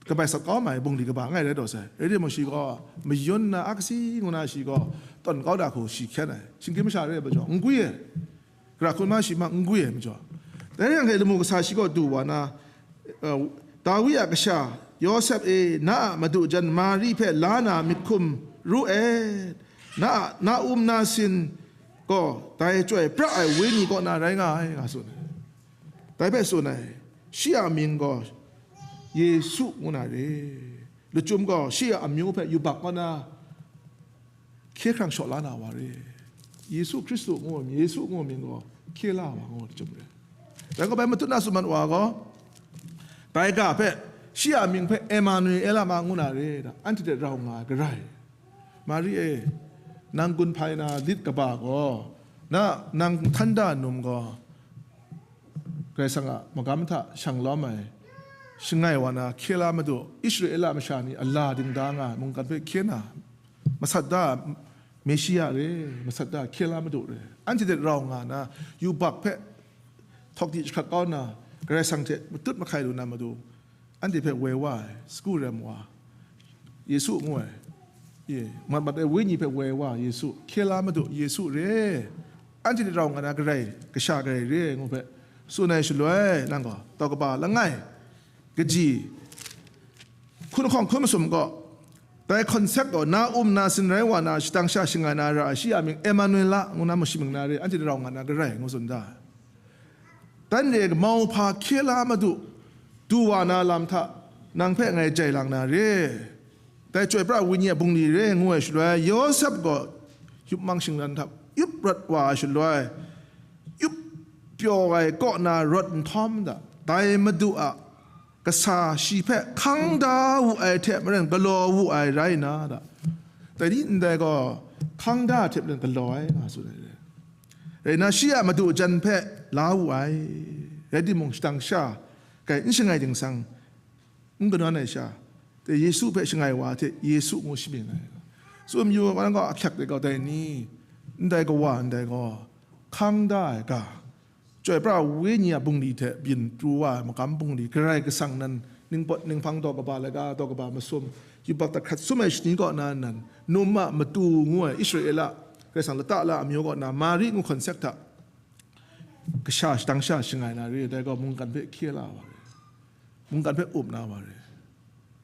kabai sat kau ma ai bungli kaba ngai rai daw sai. Rai timung, shi gaw mayun na a kasi ngu na shi gaw tawn kau da hku shi hkyen ai. Shinggyim masha re ai majaw, n gwi ai. Gara hkun ma shi ma n gwi ai majaw. Dai rai yang hte lamu kasa shi gaw du wa na, eh, Dawi a kasha, Yawsep e, na a madu jan Mari hpe la na myit hkum ru et, na a, na um na sin gaw dai Chyoi Pra ai Wenyi kaw na rai nga ai, nga tsun ai. Dai hpe tsun ai, shi a mying gaw Yesu ngu na re. Lachyum gaw shi a amyu hpe yubak kaw na, hkye hkrang shaw la na wa re. Yesu Hkristu ngu ai mying, Yesu ngu ai mying gaw hkye la wa ngu ai lachyum re. Dai gaw bai matut na tsun mat wa gaw, bai ga hpe, shi a mying hpe Emanuela ma ngu na re, da, anhte hte rau nga ai Karai. Mari e, nang gun hpai na lit kaba gaw, na, nang htan da num gaw, Karai Kasang a magam hta shang lawm ai, shangai wa na hkye la madu, Israela masha ni a la dingda nga ai mungkan hpe hkye na, masat da Meshia re, masat da hkye la madu re, anhte hte rau nga na, yubak hpe htawk di jahkrat kau na, Karai Kasang hte matut mahkai lu na madu, anhte hpe woi wa ai, sagu rem wa, Yesu ngu ai, ye, mat mat ai Wenyi hpe woi wa Yesu, hkye la madu Yesu re, anhte hte rau nga na Karai, Kasha Karai re ai ngu hpe tsun ai shaloi, nang gaw, tau kaba langai, kaji, hkun hkawng hkun masum gaw, dai hkawn sek gaw na um na sin rai wa na, shadang sha shangai na ra ai, shi a mying Emanuela ngu na mung shi mying na re, anhte rau nga na garai, ngu tsun da. Dan re mauhpa hkye la Madu, du wa na lam hta nang hpe ngai jai lang na re. Dai Chyoi pra Wenyi a bungli re ngu ai shaloi, Yawsep gaw yup mang shingran hta yup rawt wa ai shaloi, yup pyaw ai kaw na rawt nhtawm da, dai Madu a kasa shi hpe hkang da wu ai hte maren galaw wu ai rai na da. Dai ni ndai gaw hkang da ai hte maren galaw ai nga tsun ai re. Rai nna, shi a madu jan hpe la wu ai. Rai timung, shadang sha, kai n shangai ting sang, n kanawn ai sha, dai Yesu hpe shangai wa hte Yesu ngu shi mying ai. Tsun yu, nang gaw ahkyak de gaw dai ni, ndai kawa ndai gaw, hkang da ai ga, Chyoi pra Wenyi a bungli hte byin pru wa ai magam bungli, Karai Kasang nan ningpawt ninghpang taw kaba laga, taw kaba masum, yubak hta hkrat sum ai shani kaw na nan, num a matu ngu ai Israela, Karai Kasang lata la amyu kaw na, Mari ngu hkawn sek hta, kasha shadang sha shangai na re, dai gaw mungkan hpe hkye la wa re, mungkan hpe up na wa re,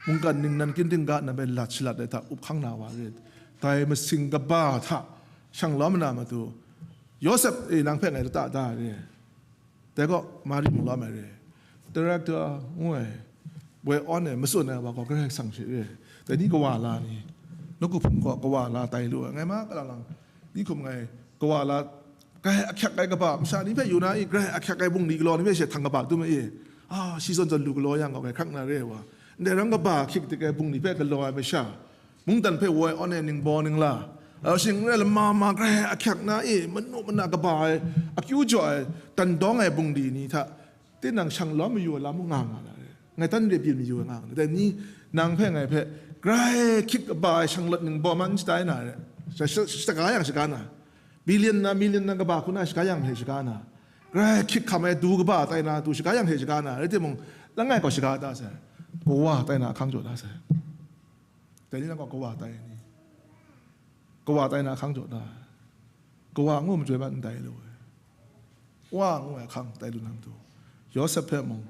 mungkan ningnan ginting ga nan hpe lat shalat ai hta up hkang na wa re, dai masing kaba hta shang lawm na matu, Yawsep e, nang hpe ngai lata da re, dai gaw Mari mung lawm ai re, director ngu ai, woi awn ai, matsun ai wa gaw Karai Kasang she re, dai ni kawa la ni, nawku hpung gaw kawa la tai lu ai, ngai ma kalang lang, ni hkum ngai kawa la, grai ahkyak ai kaba masha ni hpe yu na i, grai ahkyak ai bungli galaw ni hpe she htang kaba dum ai i, a, shi zawn zawn lu galaw yang gaw, grai hkrak na re ai wa, ndai ram kaba hkyik dik ai bungli hpe galaw ai masha, mungdan hpe woi awn ai ningbaw ningla, a, shing n rai lama ma grai ahkyak na i, manu mana kaba ai, akyu jaw ai, dan dawng ai bungli ni hta, tinang shang lawm mayu ai lam mung nga nga na re, ngai dan re byin mayu ai nga nga na, dai ni, nang hpe ngai hpe grai hkyik kaba ai shanglawt ningbaw man shatai na re, sha-, sha-, shaga yang shaga na, billion na million na kaba hku na shaga yang hte shaga na, grai hkyik hkam ai du kaba tai na du shaga yang hte shaga na, rai timung, langai gaw shaga da sai, kawa tai na ahkang jaw da sai. Dai ni nang gaw kawa tai ni, kawa tai na ahkang jaw da, kawa ngu majoi mat ndai lu ai, wa ngu ai ahkang tai lu na matu, Yawsep hpe mung,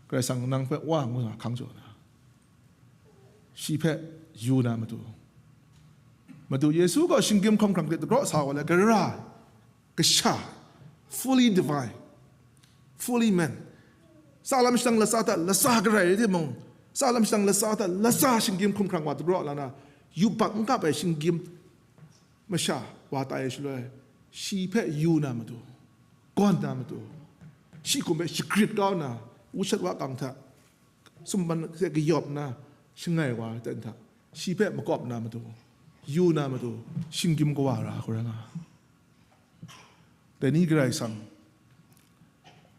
Karai Kasang nang hpe wa ngu na ahkang jaw na, shi hpe yu na matu, Madu Yesu gaw shinggyim hkawm hkrang hte dagraw sa wa le, gara, kasha, fully divine, fully man, tsa lam shadang latsa hta latsa garai rai timung, tsa lam shadang latsa hta latsa shinggyim hkum hkrang wa dagraw la na, yubak n kap ai shinggyim masha wa tai ai shaloi, shi hpe yu na matu, gawn na matu, shi hkum hpe shagrit kau na, wushat wa kang hta sumpan hte kayawp na, shangai wa ai ten hta, shi hpe makawp na matu, yu na matu, shinggyim kawa ra hku rai nga. Dai ni Karai Kasang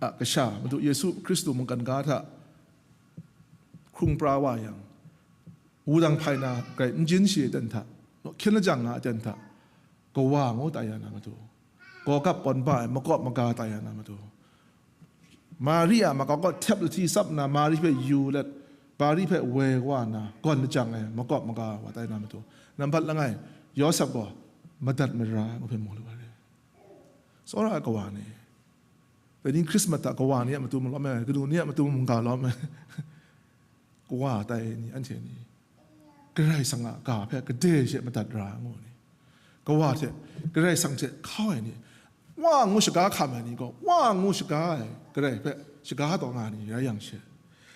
a kasha, Madu Yesu Hkristu mungkan ga hta hkrung pra wa yang, wudang hpai na grai n jin shi ai ten hta, hkyen lajang nga ai ten hta, kawa ngu tai ya na matu, gawgap pawn ba ai makawp maga tai ya na matu, Mari a makau kaw htep lahti tsap nna, Mari hpe yu let, Mari hpe woi wa nna, gawn lajang ai makawp maga wa tai na matu, nambat langai, Yawsep gaw madat mara ai ngu hpe mu lu ai re. Tsawra ai kawa ni, dai ni Hkrismat hta kawa ni a matu malawm ai, kanu ni a matu mungga lawm ai, kawa tai ni, anhte ni, Karai Kasang a ga hpe gade she madat ra ai ngu ni, kawa hte, Karai Kasang hte hkau ai ni, wa ngu shaga hkam ai ni gaw, wa ngu shaga ai Karai hpe shaga taw nga ai ni rai yang she.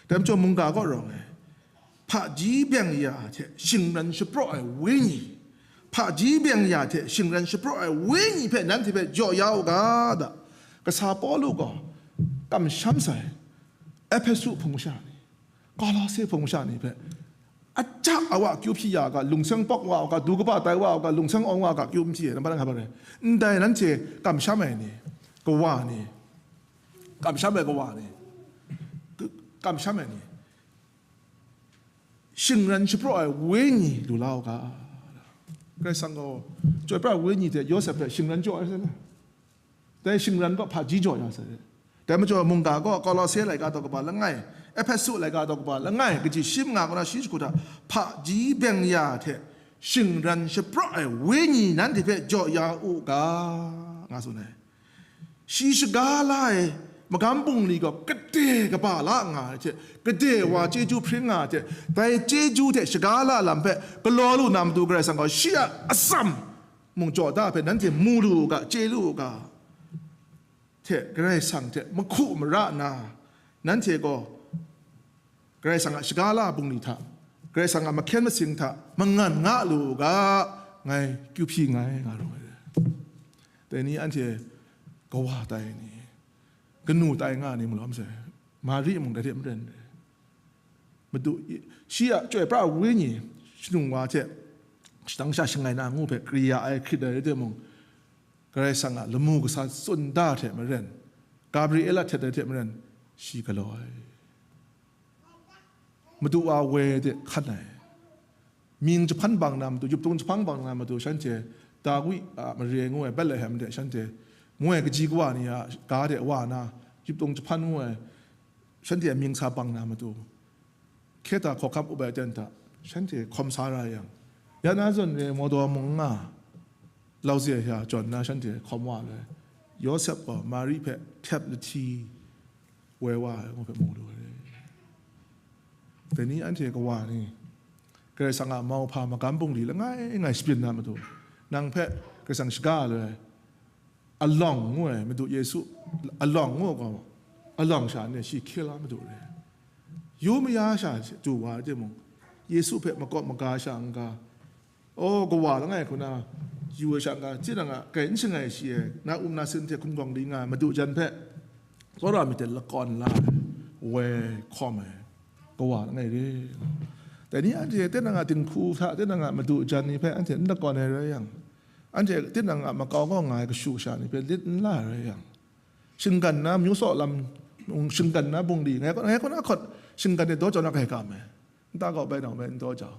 Dai majaw mungga kaw rawng ai, hpaji byeng ya hte shingran shapraw ai Wenyi, hpaji byeng ya hte shingran shapraw ai Wenyi hpe nanhte hpe jaw ya u ga, da. Kasa Pawlu gaw kamsham sai, Ehpesu hpung masha ni, Kawlose hpung masha ni hpe, aja awa akyu hpyi ya u ga, lungseng pawk wa u ga, du kaba tai wa u ga, lungseng awng wa u ga, akyu n hpyi ai, nambat lang hkap ai. Ndai nanhte kamsham ai ni, kawa ni, kamsham ai kawa ni, k-, kamsham ai ni, shingran shapraw ai Wenyi lu la u ga. Karai Kasang gaw, chyoi pra ai Wenyi hte Yawsep hpe shingran jaw ai sai. Dai shingran gaw hpaji jaw ya sai. Dai majaw mungga gaw Kawlose laika daw kaba langai, Ehpesu laika daw kaba langai, kaji shi manga kaw na shi jahku hta, hpaji byeng ya hte shingran shapraw ai Wenyi nanhte hpe jaw ya u ga, nga tsun ai. Shi shaga la ai Magam bungli gaw gade kaba la nga ai hte, gade wa chyeju hpring nga ai hte, dai chyeju hte shaga la lam hpe galaw lu na matu Karai Kasang gaw shi a atsam mung jaw da hpe nanhte mu lu u ga, chye lu u ga, hte Karai Kasang hte mahku mara na, nanhte gaw Karai Kasang a shaga la bungli hta, Karai Kasang a mahkyen masing hta mangan nga lu u ga, ngai kyu hpyi nngai, nga rawng ai. Dai ni anhte kawa tai ni, kanu tai nga ni malawm sai, Mari mung dai hte maren ai. Madu, shi a Chyoi Pra Wenyi shanung wa hte shadang sha shangai na ngu hpe kari ya ai hkrit ai rai timung, Karai Kasang a lamu kasa tsun da hte maren, Gabriela htet ai hte maren, shi galaw ai. Madu a woi de hkan ai. Mying jahpan bang na matu, yuptung jahpang bang na matu, shanhte Dawi a mare ngu ai Betlehem de shanhte ngu ai kaji kawa ni a ga de wa na, yuptung jahpan ngu ai shanhte a mying sa bang na matu, Hketa hkawhkam up ai aten hta shanhte hkawm sa ra yang, ya na zawn re mawdaw mung nga, lauze hya jawn na shanhte hkawm wa ai. Yawsep gaw Mari hpe htep lahti woi wa ai ngu hpe mu lu ai. Dai ni anhte kawa ni, Karai Kasang a mauhpa magam bungli langai ngai shabyin na matu, nang hpe Karai Kasang shaga lu ai, alawng ngu ai, Madu Yesu alawng ngu ai gaw, alawng sha ni shi hkye la madu re. Yu maya sha du wa ai timung, Yesu hpe makawp maga sha n-ga, aw, kawa langai hku na yu ai sha n-ga, tinang a kai n shangai shi ai, na um na sin hte hkum gawng di nga ai madu jan hpe tsawra myit de lakawn la ai, woi hkawm ai, kawa langai re. Dai ni anhte tinang a dinghku hta, tinang a madu jan ni hpe anhte n lakawn ai rai yang, anhte tinang a makau kaw nga ai kashu kasha ni hpe lit n la ai rai yang, shinggan na myu saw lam, shinggan na bungli, ngai kaw, ngai kaw na hkawt, shinggan de daw jau na hkai kam ai. Nta kaw bai nang bai n daw jau.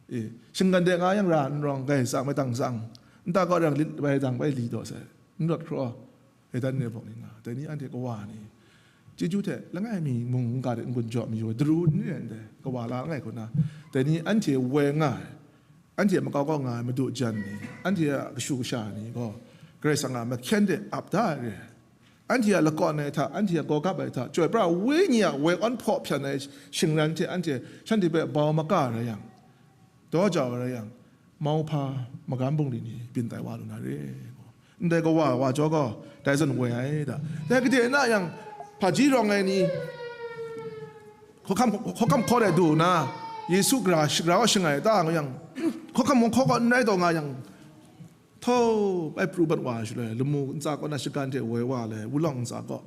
E, shinggan de nga yang ra n rawng, grai tsang bai dang tsang. Nta kaw yang lit bai dang bai li daw sai. N rawt hkraw, e dan ne bawk ni nga, dai ni anhte kawa ni, chyeju hte langai mi mung n-ga de n-gun jaw mayu ai, daru n re ai ndai, kawa la langai hku na, dai ni anhte woi nga ai, anhte makau kau nga ai madu jan ni, anhte a kashu kasha ni gaw, Karai Kasang a mahkyen de ap da ai re ai. Anhte a lakawn ai hta, anhte a gawgap ai hta, Chyoi Pra Wenyi a woi awn hpaw hpyan ai shingran hte anhte shanhte hpe bau maga rai yang, daw jau ai rai yang, mauhpa magam bungli ni byin tai wa lu na re. Ndai kawa wa jaw gaw, dai zawn woi ai da. Dai gade na yang, hpaji rawng ai ni, hkawhkam, hkawhkam hkaw de du nna, Yesu gara, gara wa shangai ta nga yang, hkawhkam hkaw kaw n rai taw nga yang, htaw bai pru bat wa ai shaloi, lamu ntsa kaw na shagan hte woi wa ai, wulawng ntsa kaw,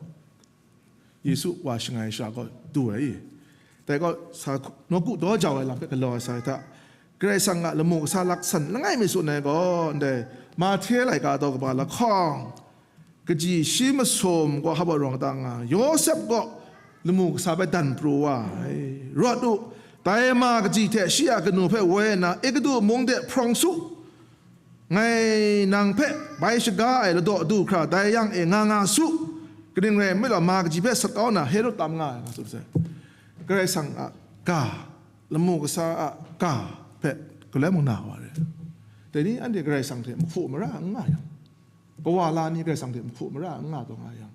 Yesu wa shangai sha gaw du ai. Dai gaw sa nawku daw jau ai lam hpe galaw ai sa ai hta, Karai Kasang a lamu kasa laksan langai mi tsun ai gaw, ndai Mahte laika daw kaba lahkawng, kaji shi masum gaw hpa rawng kata nga, Yawsep gaw lamu kasa bai dan pru wa ai. Rawt u, dai ma kaji hte shi a kanu hpe woi nna, Egutu mung de hprawng su, ngai nang hpe bai shaga ai ladaw du hkra dai yang e nga nga su, kaning rai nme law, ma kaji hpe sat kau na Herod tam nga ai, nga tsun sai. Karai Kasang a ga, lamu kasa a ga hpe galoi mung na wa re. Dai ni anhte Karai Kasang hte mahku mara n nga yang, kawa la ni Karai Kasang hte mahku mara n nga taw nga yang,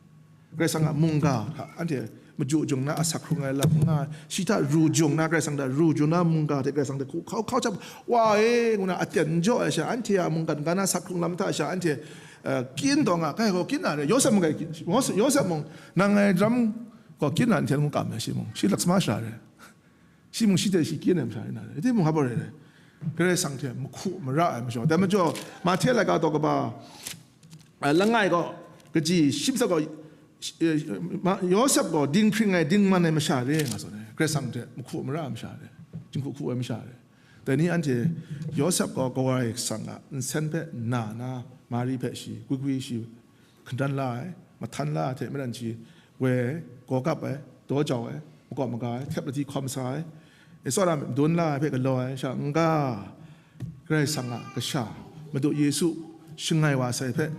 Karai Kasang a mungga hta anhte maju jung na asak hkrung ai lam n nga, shi hta ru jung na, Karai Kasang hta ru jung na mungga hte Karai Kasang hte hku hkau hkau chyap wa e, ngu na aten n jaw ai sha, anhte a mungkan ga na asak hkrung lam hta sha anhte, eh, kyin taw nga, kai gaw kyin na re, Yawsep mung kai, Yawsep, Yawsep mung nang ngai daram gaw kyin na nhten ngu kam ai shi mung, shi laksama sara re. Shi mung shi hte shi kyin ai masha rai na re, dai mung hpa rai rai, Karai Kasang hte mahku mara ai masha. Dai majaw, Mahte laika daw kaba, a, langai gaw, kaji shi matsat gaw, eh, ma-, Yawsep gaw dinghpring ai, dingman ai masha re nga tsun ai. Karai Kasang hte mahku mara ai masha re, jinghku hku ai masha re. Dai ni anhte Yawsep gaw Karai Kasang a nsen hpe na na, Mari hpe shi gwi gwi shi hkandan la ai, mahtan la ai hte maren shi woi ai, gawgap ai, daw jau ai, makawp maga ai, htep lahti hkawm sa ai, e tsawra madun la ai hpe galaw ai sha n-ga, Karai Kasang a Kasha, Madu Yesu shangai wa sai hpe,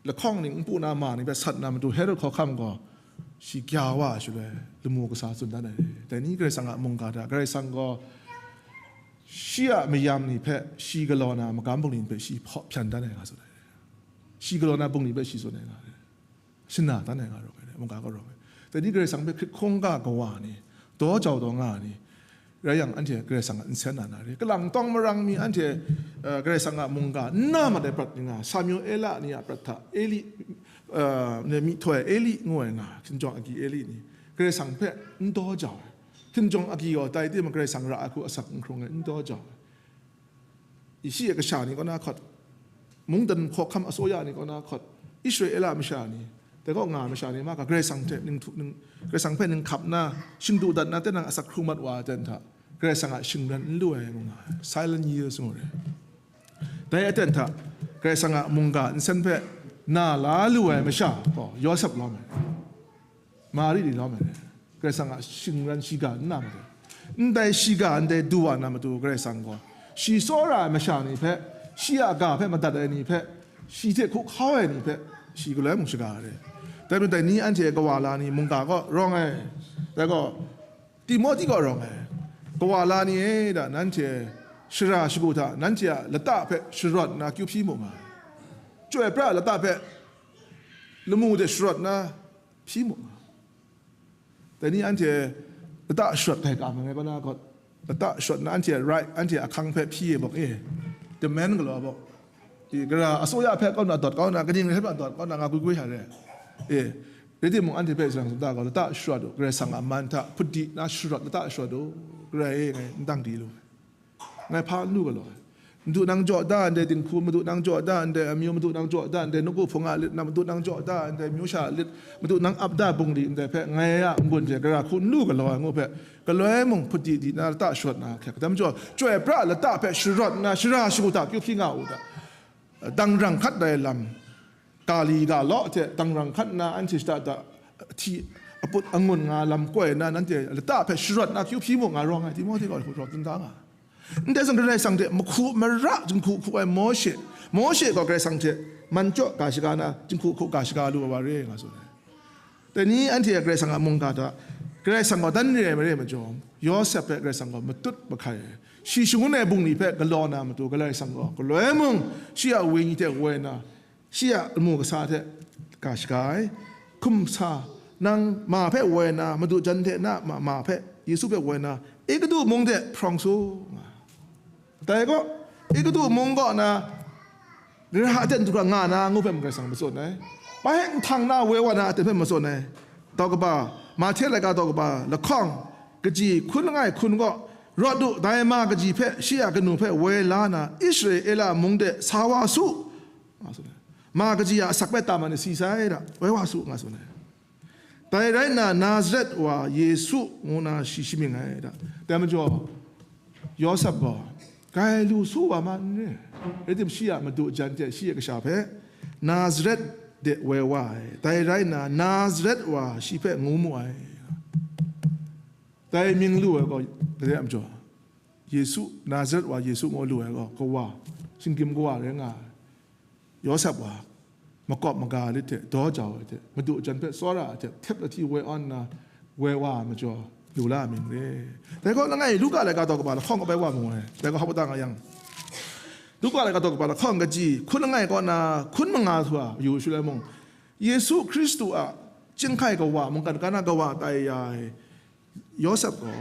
lahkawng ning npu na ma ning hpe sat na matu Herod hkawhkam gaw shi gya wa ai shaloi, lamu kasa tsun dan ai. Dai ni Karai Kasang a mungga hta, Karai Kasang gaw shi a mayam ni hpe shi galaw na magam bungli ni hpe shi hpaw hpyan dan ai nga tsun ai. Shi galaw na bungli hpe shi tsun ai nga re. Shana dan ai nga rawk ai. mungga kaw rawng ai. Dai ni Karai Kasang hpe hkrit hkungga kawa ni, daw jau daw nga ni, rai yang, anhte Karai Kasang a nsen na na re. Kalang tawng marang mi anhte, eh, Karai Kasang a mungga n na mat ai prat ni nga, Samuela ni a prat hta, Eli, eh, ne, myihtoi Eli ngu ai nga, hkinjawng agyi Eli ni, Karai Kasang hpe n daw jau ai. Hkinjawng agyi gaw tai timung, Karai Kasang ra ai hku asak n hkrung ai, n daw jau ai. Shi a kasha ni kaw na hkawt, mungdan hkawhkam asoya ni kaw na hkawt, Israela masha ni, dai kaw nga masha ni, ma ga Karai Kasang hte ning htu-, ning, Karai Kasang hpe ning hkap nna, shingdu dat nna, tenang asak hkrung mat wa ai aten hta, Karai Kasang a shingran n lu ai ngu nga ai, silent years ngu re. Dai aten hta, Karai Kasang a mungga nsen hpe na la lu ai masha gaw, Yawsep lawm ai. Mari ni lawm ai, Karai Kasang a shingran shiga n na matu, ndai shiga, ndai du wa na matu, Karai Kasang gaw shi tsawra ai masha ni hpe, shi a ga hpe madat ai ni hpe, shi hte hku hkau ai ni hpe, shi galoi mung shaga ai re. Dai majaw, dai ni anhte kawa la ni mungga kaw rawng ai, dai gaw Timohti kaw rawng ai, kawa la ni e, da, nanhte shara shagu hta nanhte a lata hpe sharawt nna kyu hpyi mu nga ai. Chyoi pra lata hpe lamu de sharawt nna hpyi mu nga ai. Dai ni anhte lata sharawt hkai kam ai ngai kaw na gaw, lata sharawt na anhte a right, anhte a ahkang hpe hpyi e bawk e, demand galaw bawk. I, gara asoya hpe kaw na dawt kau na, kaning rai hpe dawt kau na, nga gwi gwi hta re. E, rai timung, anhte hpe Israel sumta gaw lata sharawt u, Karai Kasang a man hta hput di na sharawt, lata sharawt u, Karai e, ngai n dang di lu. Ngai hpa n lu galaw ai. Madu nang jaw da ndai dinghku, Madu nang jaw da ndai amyu, Madu nang jaw da ndai nawku hpung a lit, Madu nang jaw da ndai myu sha a lit, Madu nang ap da bungli ndai hpe ngai a n-gun hte gara hku n lu galaw ai ngu hpe, galoi mung hput di di na lata sharawt na hkek. Dai majaw, chyoi pra lata hpe sharawt nna shara shagu hta kyu hpyi nga u da. Dangrang hkat dai lam, ga li ga law hte dangrang hkat nna anhte shada da hti aput angun nga lam koi nna, nanhte lata hpe sharawt nna kyu hpyi mu nga rawng ai, Timohti gaw hku rawt n da nga. Ndai zawn Karai Kasang hte mahku mara jinghku hku ai Mawshe, Mawshe gaw Karai Kasang hte man chyaw ga shaga na, jinghku hku ga shaga lu ai wa re nga tsun ai. Dai ni anhte a Karai Kasang a mungga hta, Karai Kasang gaw dan re ai mare majaw, Yawsep hpe Karai Kasang gaw matut mahkai ai. Shi shangun ai bungli hpe galaw na matu, Karai Kasang gaw galoi mung shi a wenyi hte woi na, shi a lamu kasa hte ga shaga ai. Hkum sa, nang ma hpe woi na, Madu jan hte na ma, ma hpe, Yesu hpe woi na, Egutu mung de hprawng su nga. Dai gaw, Egutu mung kaw na, ra aten du hkra nga na ngu hpe Karai Kasang matsun ai. Bai hpe nhtang na woi wa na aten hpe matsun ai. Daw kaba, Mahte laika daw kaba lahkawng, kaji hkun langai hkun gaw, rawt u, dai ma kaji hpe shi a kanu hpe woi la na, Israela mung de sa wa su, nga tsun ai. Ma kaji a asak hpe tam ai ni si sai da, woi wa su, nga tsun ai. Dai rai nna, Nazaret wa Yesu ngu na shi shamying ai da. Dai majaw, Yawsep gaw, grai lu su wa ma n re. Rai timung, shi a madu jan hte shi a kasha hpe Nazaret de woi wa ai. Dai rai nna, Nazaret wa shi hpe ngu mu ai. Dai mying lu ai gaw, dai a majaw, Yesu, Nazaret wa Yesu ngu lu ai gaw, kawa, shinggyim kawa rai nga ai. Yawsep wa, makawp maga lit hte, daw jau ai hte, madu jan hpe tsawra ai hte, htep lahti woi awn nna, woi wa ai majaw, lu la ai mying re. Dai gaw, langai Luka laika daw kaba lahkawng kabai wa mu ai. Dai gaw, hpa ta nga yang, Luka laika daw kaba lahkawng kaji, hkun langai kaw na, hkun manga hta yu shaloi mung, Yesu Hkristu a chyinghkai kawa, mungkan kana kawa tai ya ai Yawsep gaw,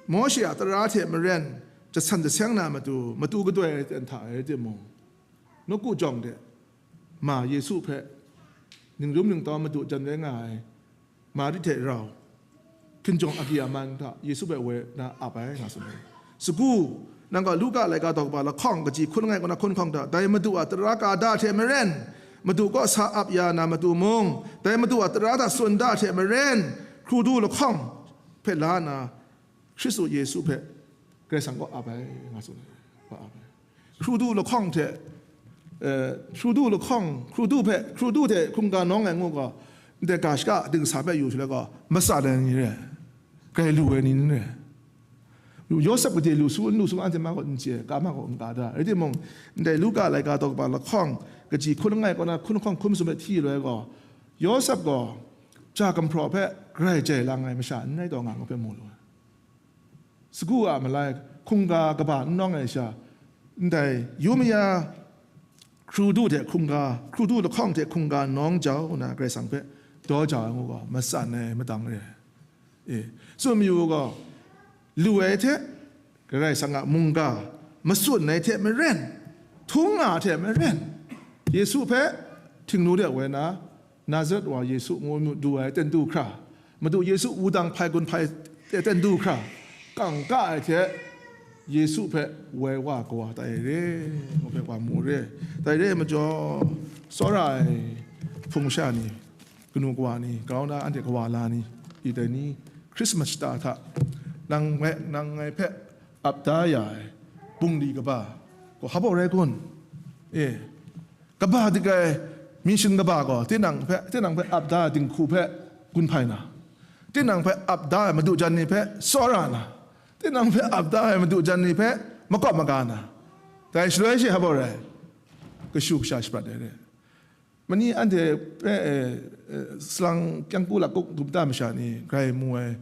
Mawshe a tara hte maren jasan jaseng na matu, matu gadoi ai ten hta rai timung, nawku jawng de ma Yesu hpe ningrum ningtawm madu jan rai nga ai Mari hte rau, hkinjawng agyi aman hta Yesu hpe woi na ap ai nga tsun ai. Sagu, nang gaw Luka laika daw kaba lahkawng kaji hkun langai kaw na hkun hkawng hta, dai Madu a tara ka da hte maren, Madu kaw sa ap ya na matu mung, dai Madu a tara hta tsun da hte maren, hkrudu lahkawng hpe la nna, Hkristu Yesu hpe Karai Kasang kaw ap ai, nga tsun ai, kaw ap ai. Hkrudu lahkawng hte, eh, hkrudu lahkawng, hkrudu hpe, hkrudu hte hkungga nawng ai ngu gaw, ndai ga shaka dingsa hpe yu shaloi gaw, matsan ai ni re, grai lu ai ni n re. Yawsep gade lu su, n lu su, anhte ma gaw n chye, ka ma gaw n ka da. Rai timung, ndai Luka laika daw kaba lahkawng, kaji hkun langai kaw na hkun lahkawng hkun masum hpe hti loi gaw, Yawsep gaw, ja gumhpraw hpe grai jai lang ai masha n rai taw nga, ngu hpe mu lu ai. Sagu a malai hkungga kaba n nawng ai sha, ndai yu maya hkrudu hte hkungga, hkrudu lahkawng hte hkungga nawng jau na Karai Kasang hpe daw jau ai ngu gaw, matsan ai madang re. E, tsun mayu gaw, lu ai hte, Karai Kasang a mungga, matsun ai hte maren, htung nga hte maren, Yesu hpe htingnu de woi na, Nazaret wa Yesu ngu mu du ai ten du hkra, Madu Yesu wudang hpai gun hpai ten du hkra, kangka ai hte Yesu hpe woi wa kawa tai re, ngu hpe wa mu re. Tai re ai majaw, tsawra ai hpung masha ni, kanu kawa ni, grau na anhte kawa la ni, i dai ni, Christmas shata hta, nang ngai, nang ngai hpe ap da ya ai bungli kaba gaw hpa baw rai kun? E, kaba dik ai mission kaba gaw, tinang hpe, tinang hpe ap da ai dinghku hpe gun hpai na, tinang hpe ap da ai madu jan ni hpe tsawra na, tinang hpe ap da ai madu jan ni hpe makawp maga na, dai shaloi she hpa baw rai? Kashu kasha shaprat ai re. Mani anhte hpe, eh, eh, salang kyang ku lakuk dum ta masha ni grai mu ai,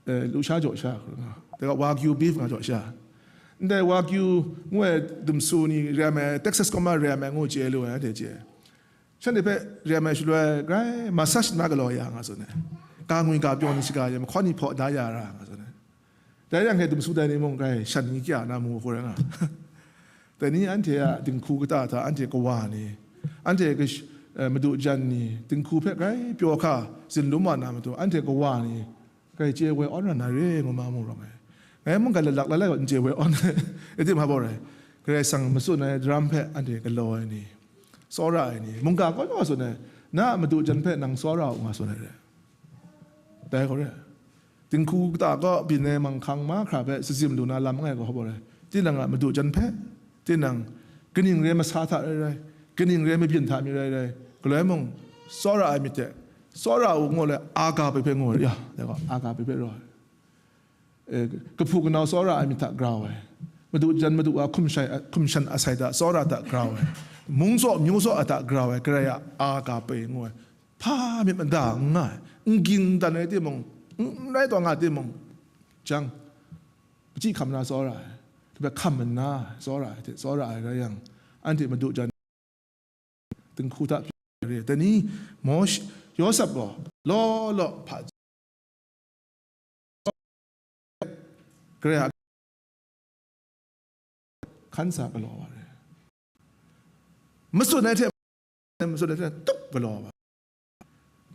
eh, lusha jaw sha, dai ga wagyu beef nga jaw sha. Ndai wagyu ngu ai dumsu ni ram ai, Texas kaw ma ram ai ngu chye lu ai, anhte chye. Shanhte hpe ram ai shaloi, grai massage na galaw ya nga tsun ai. Ka ngwi ka pyaw ni shaga ya, mahkawn ni hpaw da ya ra nga tsun ai. Dai yang he dumsu dai ni mung grai shan ni kya na mu hku rai nga. Dai ni anhte a dinghku kata hta anhte kawa ni, anhte kash-, eh, madu jan ni, dinghku hpe grai pyaw hka zinlum wa na matu, anhte kawa ni grai chye woi awn ran na re ngu ma mu rawng ai. Ngai mung grai lalak lalai gaw n chye woi awn ai, e tim hpa baw rai? Karai Kasang matsun ai daram hpe anhte galaw ai ni, tsawra ai ni, mungga kaw law tsun ai, na a madu jan hpe nang tsawra u nga tsun ai re. Dai gaw re. Dinghku kata kaw byin ai manghkang mahkra hpe sazim lu na lam langai gaw hpa baw rai? Tinang a madu jan hpe, tinang kaning re ai masa hta rai rai, kaning re ai mabyin hta mi rai rai, galoi mung tsawra ai myit hte, tsawra u ngu ai, agape hpe ngu ai, ya, dai gaw, agape hpe rau ai. Eh, kahpu kanau tsawra ai myit hta grau ai, madu jan madu wa hkum shai, hkum shan asai hta tsawra hta grau ai, mung tsaw myu tsaw a hta grau ai, Karai a agape ngu ai, hpa myit mada n nga ai, n ging dan ai timung, n rai taw nga ai timung, jang, pachyi hkam na tsawra ai, hpe hkam nna tsawra ai hte tsawra ai rai yang, anhte madu jan dinghku hta pyi re. Dai ni, Mawsh-, Yawsep gaw law law hpa, Karai a hkan sa galaw wa re. Matsun ai hte, matsun ai hte tup galaw wa.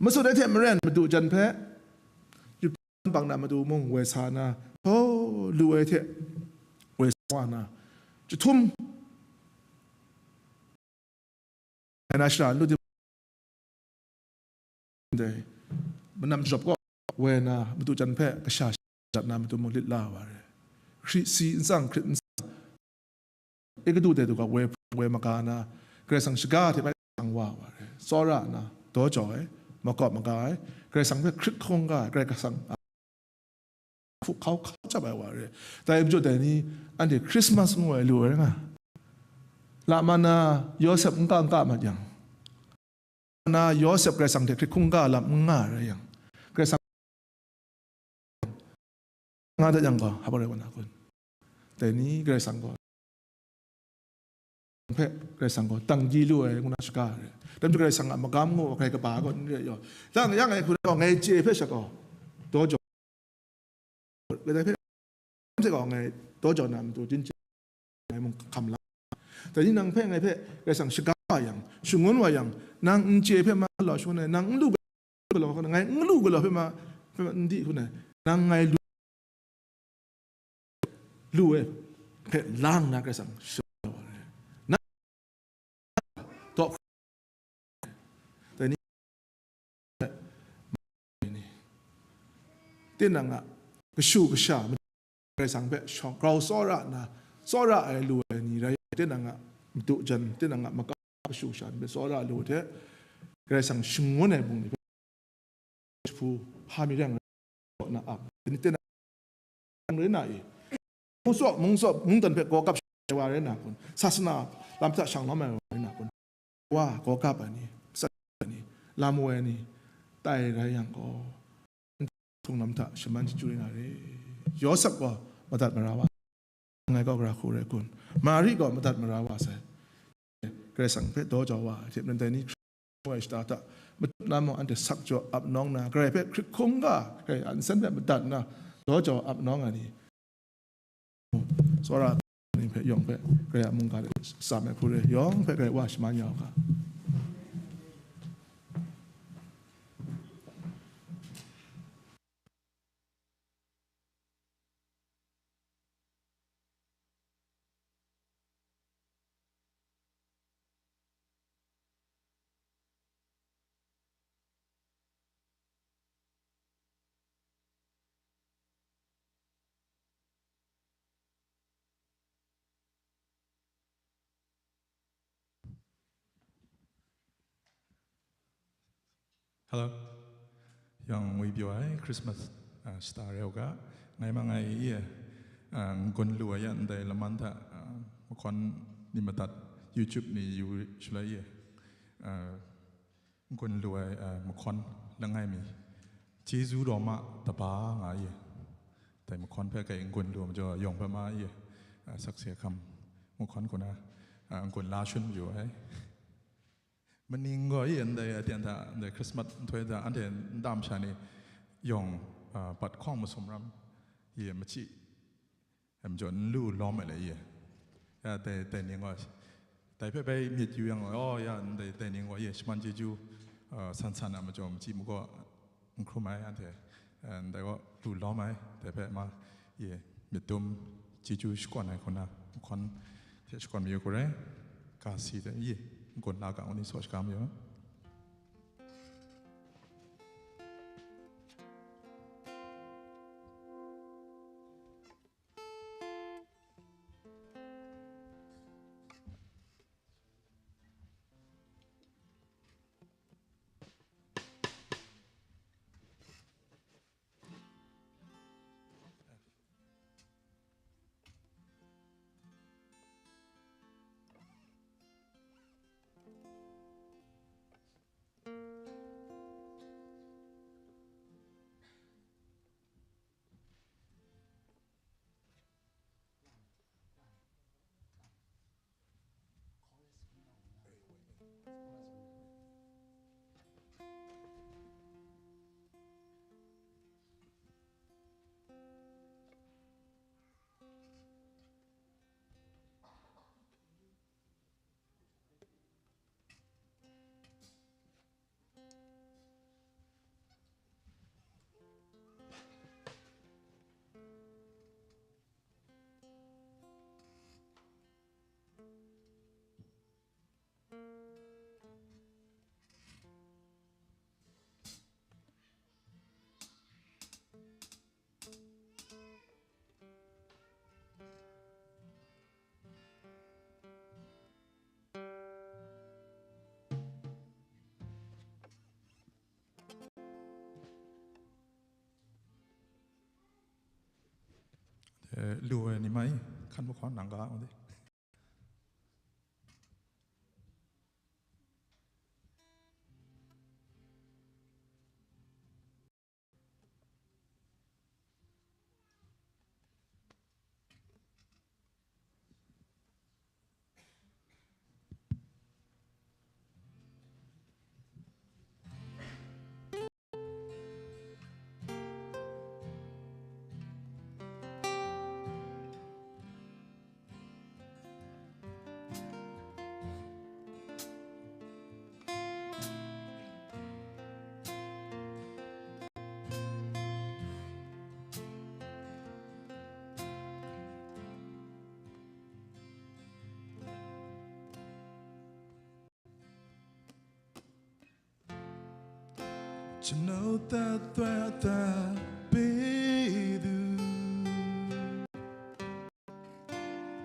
Matsun ai hte maren madu jan hpe, Yup bang na matu mung woi sa na, hpaw lu ai hte woi sa wa na, jahtum ai na shara n lu tim, ndai manam jawp kaw woi na matu jan hpe kasha shat na matu mung lit la wa re. Hkrit si n tsang, hkrit n tsang, e kadu de du ga woi, woi maga na, Karai Kasang shaga hte bai shang wa wa re. Tsawra na, daw jau ai, makawp maga ai, Karai Kasang hpe hkrit hkungga ai, Karai Kasang a hku hkau hkau chyap ai wa re. Dai majaw dai ni, anhte Christmas ngu ai lu ai rai nga. Lama na Yawsep n ka n ka mat yang, na Yawsep Karai Kasang hte hkrit hkungga lam n nga ai rai yang, Karai Kasang nga dat yang gaw, hpa rai wa na kun? Dai ni Karai Kasang gaw hpe Karai Kasang gaw dang di lu ai ngu na shaga ai. Dai majaw Karai Kasang a magam ngu ai hkrai kaba gaw n re yaw. Dang yang e hku gaw ngai chye hpe sha gaw, daw jaw, kadai hpe, hte gaw ngai daw jaw na matu din chye, ngai mung hkam la. Dai ni nang hpe ngai hpe Karai Kasang shaga wa yang, shangun wa yang, nang n chye hpe ma galaw shangun ai, nang n lu galaw hku na, ngai n lu galaw hpe ma, hpe ma n di hku na, nang ngai lu, lu ai hpe lang na Karai Kasang shaga wa ai. Na daw, dai ni, tinang a kashu kasha, Karai Kasang hpe shawng grau tsawra nna, tsawra ai lu ai ni rai, tinang a madu jan, tinang a makam kashu kasha hpe tsawra lu hte, Karai Kasang shangun ai bungli hpe jahpu hpa mi rai nga na ap, tinang rai na i? Mung tsaw, mung tsaw, mungdan hpe gaw kap shai wa rai na kun? Sasana lam hta shang lawm ai wa rai na kun? Wa gaw kap ai ni, sat ai ni, lam woi ai ni, tai rai yang gaw, htung lam hta shaman chyu rai na re. Yawsep gaw madat mara wa, ngai gaw gara hku rai kun? Mari gaw madat mara wa sai. Karai Kasang hpe daw jau wa ai hte maren dai ni, Hkristu ai shata hta, mat-, na mung anhte sak jaw ap nawng na, Karai hpe hkrit hkungga, Karai a nsen hpe madat nna, daw jau ap nawng ai ni, tsawra ni hpe yawng hpe Karai a mungga de tsam ai hku re, yawng hpe Karai Wa shaman ya u ga. Hello. Yawng ngwi pyaw ai Christmas, ah, shata re u ga, ngai ma ngai i e, ah, n-gun lu ai ya ndai laman hta, ah, mahkawn ni madat YouTube ni yu shaloi i e, ah, n-gun lu ai, ah, mahkawn langai mi, chyeju daw ma taba nga i e, dai mahkawn hpe kai n-gun lu ai majaw yawng hpe ma i e, ah, sakse hkam mahkawn hku na, ah, n-gun la shun yu ai. Maning gaw i ndai aten hta, ndai Christmas nhtoi hta, anhte nta masha ni yawng, ah, bat hkawng masum ram, ye machyi, em jaw n lu lawm ai le ye. Ya, dai, dai ning gaw, dai hpe bai myit yu yang gaw, oh, ya, ndai, dai ning gaw ye shaman chyeju, ah, san san a majaw machyi magaw, n hkrum ai, anhte, eh, ndai gaw lu lawm ai, dai hpe ma, ye, myit dum chyeju shakawn ai hku na, nhkawn hte shakawn mayu hku rai, ga si hte ye, n-gun la ga ngu ni saw shaga mayu. Eh, lu ai ni mai, hkan mahkawn nang ga, ngu de. Chano tat tat tat pe du.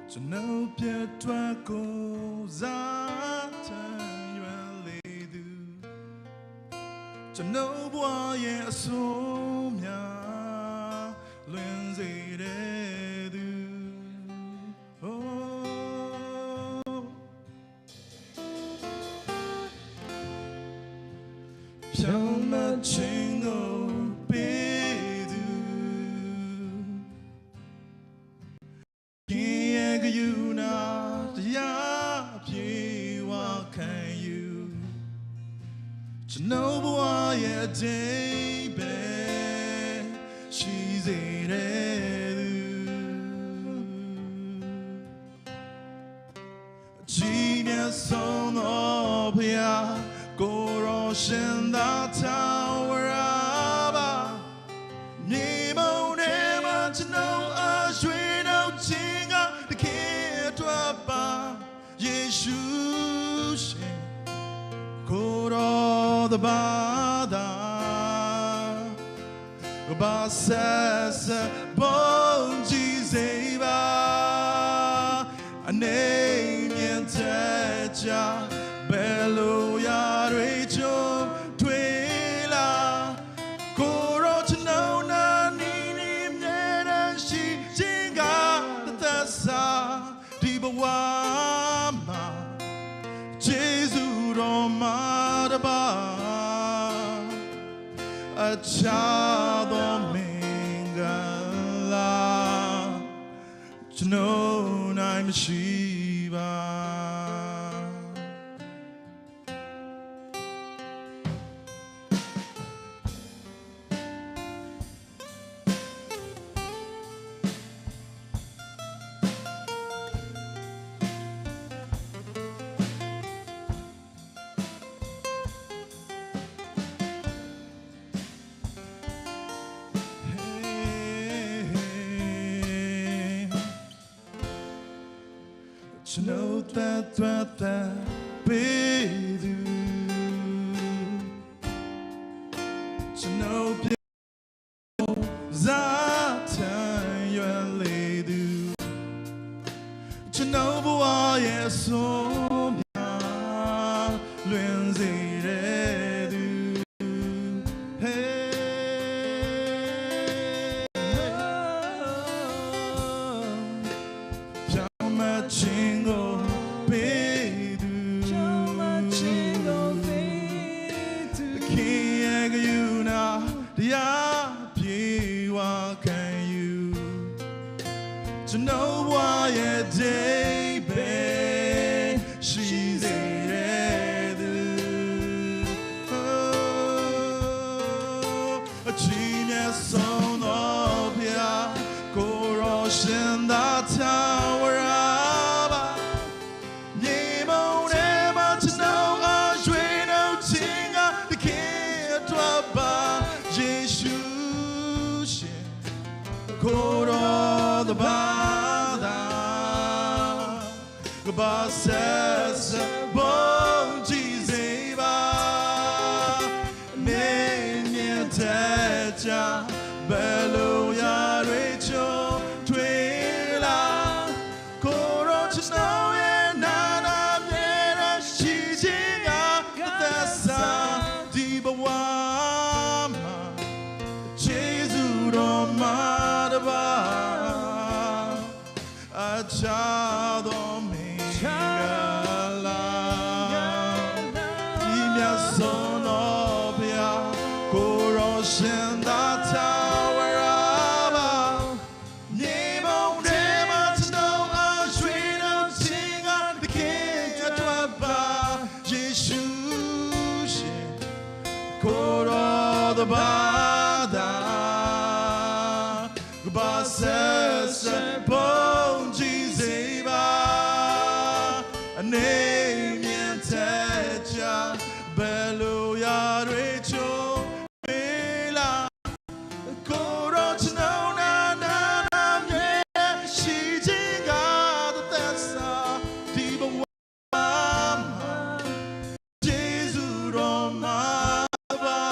Chano pyat tat ko za tan yua le du. Chano bwa ye asum ya lun ze de du. Oh. ဖြောင့်မတ်ခြင်းကိုပေးသူခင်ရဲ့ဂရုဏာတရားပြေဝခံယူချ ကျွန်ုပ်ဘဝရဲ့အဓိပ္ပာယ်ရှိစေတဲ့သူ ကြီးမြတ်ဆုံးသောဘုရားကိုယ်တော်ရှင်သာထာဝရပါ။ မြေပုံထဲမှာကျွန်ုပ်အရွှေ့နှုတ်ခြင်းကသခင်အတွက်ပါ။ ယေရှုရှင်ကိုယ်တော်တပါးသာ ကမ္ဘာဆက်ဆက်ဘုန်းကြီးစေပါ။ အနေမြင့်ထက်ကြဘယ်လိုရာတွေကြုံတွေ့လာ ကိုယ်တော်ကျွန်ုပ်နာနည်းနည်းအမြဲတမ်းရှိခြင်းကတသက်စာ ဒီဘဝမှာကျေးဇူးတော်မှာတပါး အခြားသောမင်္ဂလာကျွန်ုပ်၌မရှိပါ။ ကျွန်ုပ်သက်သွက်သက်ပေးသူ ကျွန်ုပ်ပြုံးစားထမ်းရွက်လေသူ ကျွန်ုပ်ဘဝရဲ့အဆိုးများလွင်စေတဲ့သူ Hey. ဖြောင့်မတ်ခြင်းကိုပေးသူ ဖြောင့်မတ်ခြင်းကိုပေးသူ သခင်ရဲ့ဂရုဏာတရားပြေဝခံယူ ကျွန်ုပ်ဘဝရဲ့အဓိပ္ပာယ်ရှိစေတဲ့သူ အကြီးမြတ်ဆုံးသောဘုရားကိုယ်တော်ရှင်သာထာဝရပါ။ မြေမုံထဲမှာကျွန်ုပ်အရွှေ့နှုတ်ခြင်းကသခင်အတွက်ပါယေရှုရှင်ကိုယ်တော်တပါးသာ ကမ္ဘာဆက်ဆက်ဘုန်းကြီးစေပါ။ နေမြင့်ထက်ကြဘယ်လိုရာတွေကြုံတွေ့လာ ကိုယ်တော်ကျွန်ုပ်ရဲ့နာနာမြဲတမ်းရှိခြင်းကတသက်စာဒီဘဝမှာ ကျေးဇူးတော်မှာတပါး အခြားသောမင်္ဂလာ ကြီးမြတ်ဆုံးသောဘုရားကိုယ်တော်ရှင်သာထာဝရပါ။ မြေမုံထဲမှာကျွန်ုပ်အရွှေ့နှုတ်ခြင်းကသခင်အတွက်ပါယေရှုရှင် ကိုယ်တော်တပါးသာကမ္ဘာဆက်ဆက်ဘုန်းကြီးစေပါ။ အနေမြင့်ထက်ကြဘယ်လိုရာတွေကြုံတွေ့လာ ကိုယ်တော်ကျွန်ုပ်နာနာနာမြဲရှိခြင်းကတသက်စာဒီဘဝမှာ ကျေးဇူးတော်မှာပါ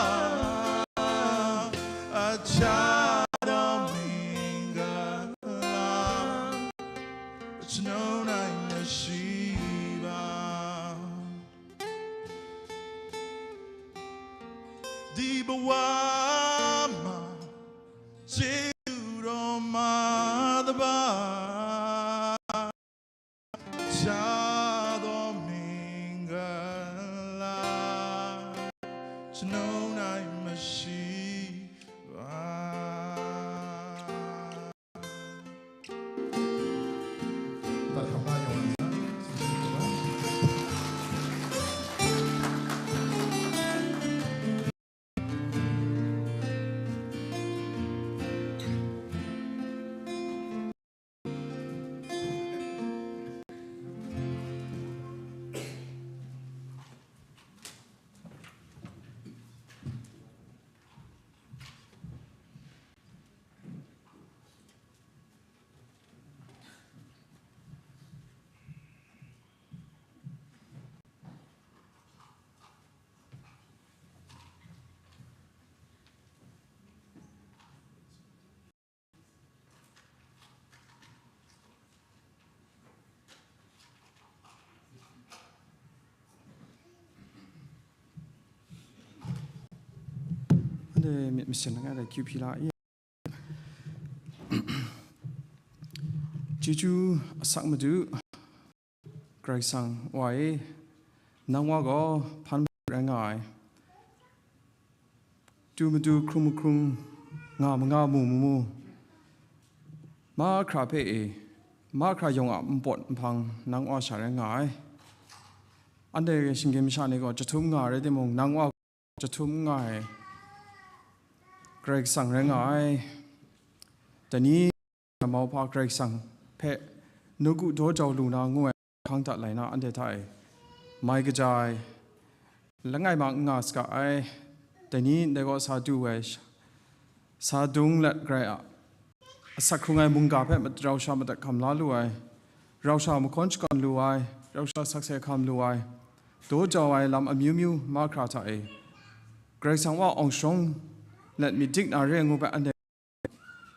အခြားသောမင်္ဂလာကျွန်ုပ်၌မရှိပါ။ ဒီဘဝမှာကျေးဇူးတော်မှာတပါး အခြားသောမင်္ဂလာကျွန်ုပ်၌မရှိပါ။ ပထမယောဟန်စာ ဆင်းရဲပါ။ E, myit masin langai lai Q P la i. Chyeju asak Madu, Karai Kasang Wa e, nang Wa gaw hpan rai nga ai. Tu matu hkrung mahkrung, nga manga mu mamu, mahkra hpe e, mahkra yawng a npawt nhpang nang Wa sha rai nga ai. Anhte shinggyim masha ni gaw chyahtum nga rai timung, nang Wa chyahtum nga ai Karai Kasang rai nga ai. Dai ni mauhpa Karai Kasang hpe nawku daw jau lu na ngu ai hkang hta lai na anhte hta e mai kaja ai, langai ma n nga saga ai. Dai ni ndai gaw sa du ai, sa dung let garai a, asak hkrung ai mungga hpe mat-, rau sha madat hkam la lu ai, rau sha mahkawn shakawn lu ai, rau sha sakse hkam lu ai, daw jau ai lam amyu myu mahkra hta e, Karai Kasang Wa awng sharawng let myit dik na re ngu hpe anhte,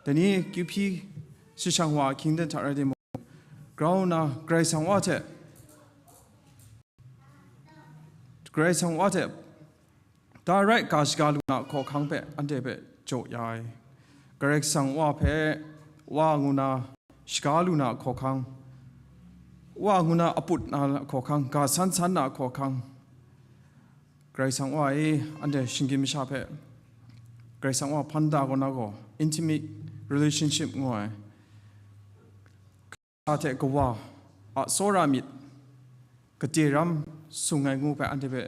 dai ni Q P shashang wa ahkying ten hta rai timung, grau nna Karai Kasang Wa hte, Karai Kasang Wa hte da rai ga shaga lu na hkawhkang hpe anhte hpe jaw ya ai. Karai Kasang Wa hpe Wa ngu na shaga lu na hkawhkang, Wa ngu na aput na hkawhkang, ga san san na hkawhkang, Karai Kasang Wa e, anhte shinggyim masha hpe Karai Kasang Wa hpan da kaw na gaw, intimate relationship ngu ai, Karai Kasang hte Kawa a tsawra myit, gade ram sung ai ngu hpe anhte hpe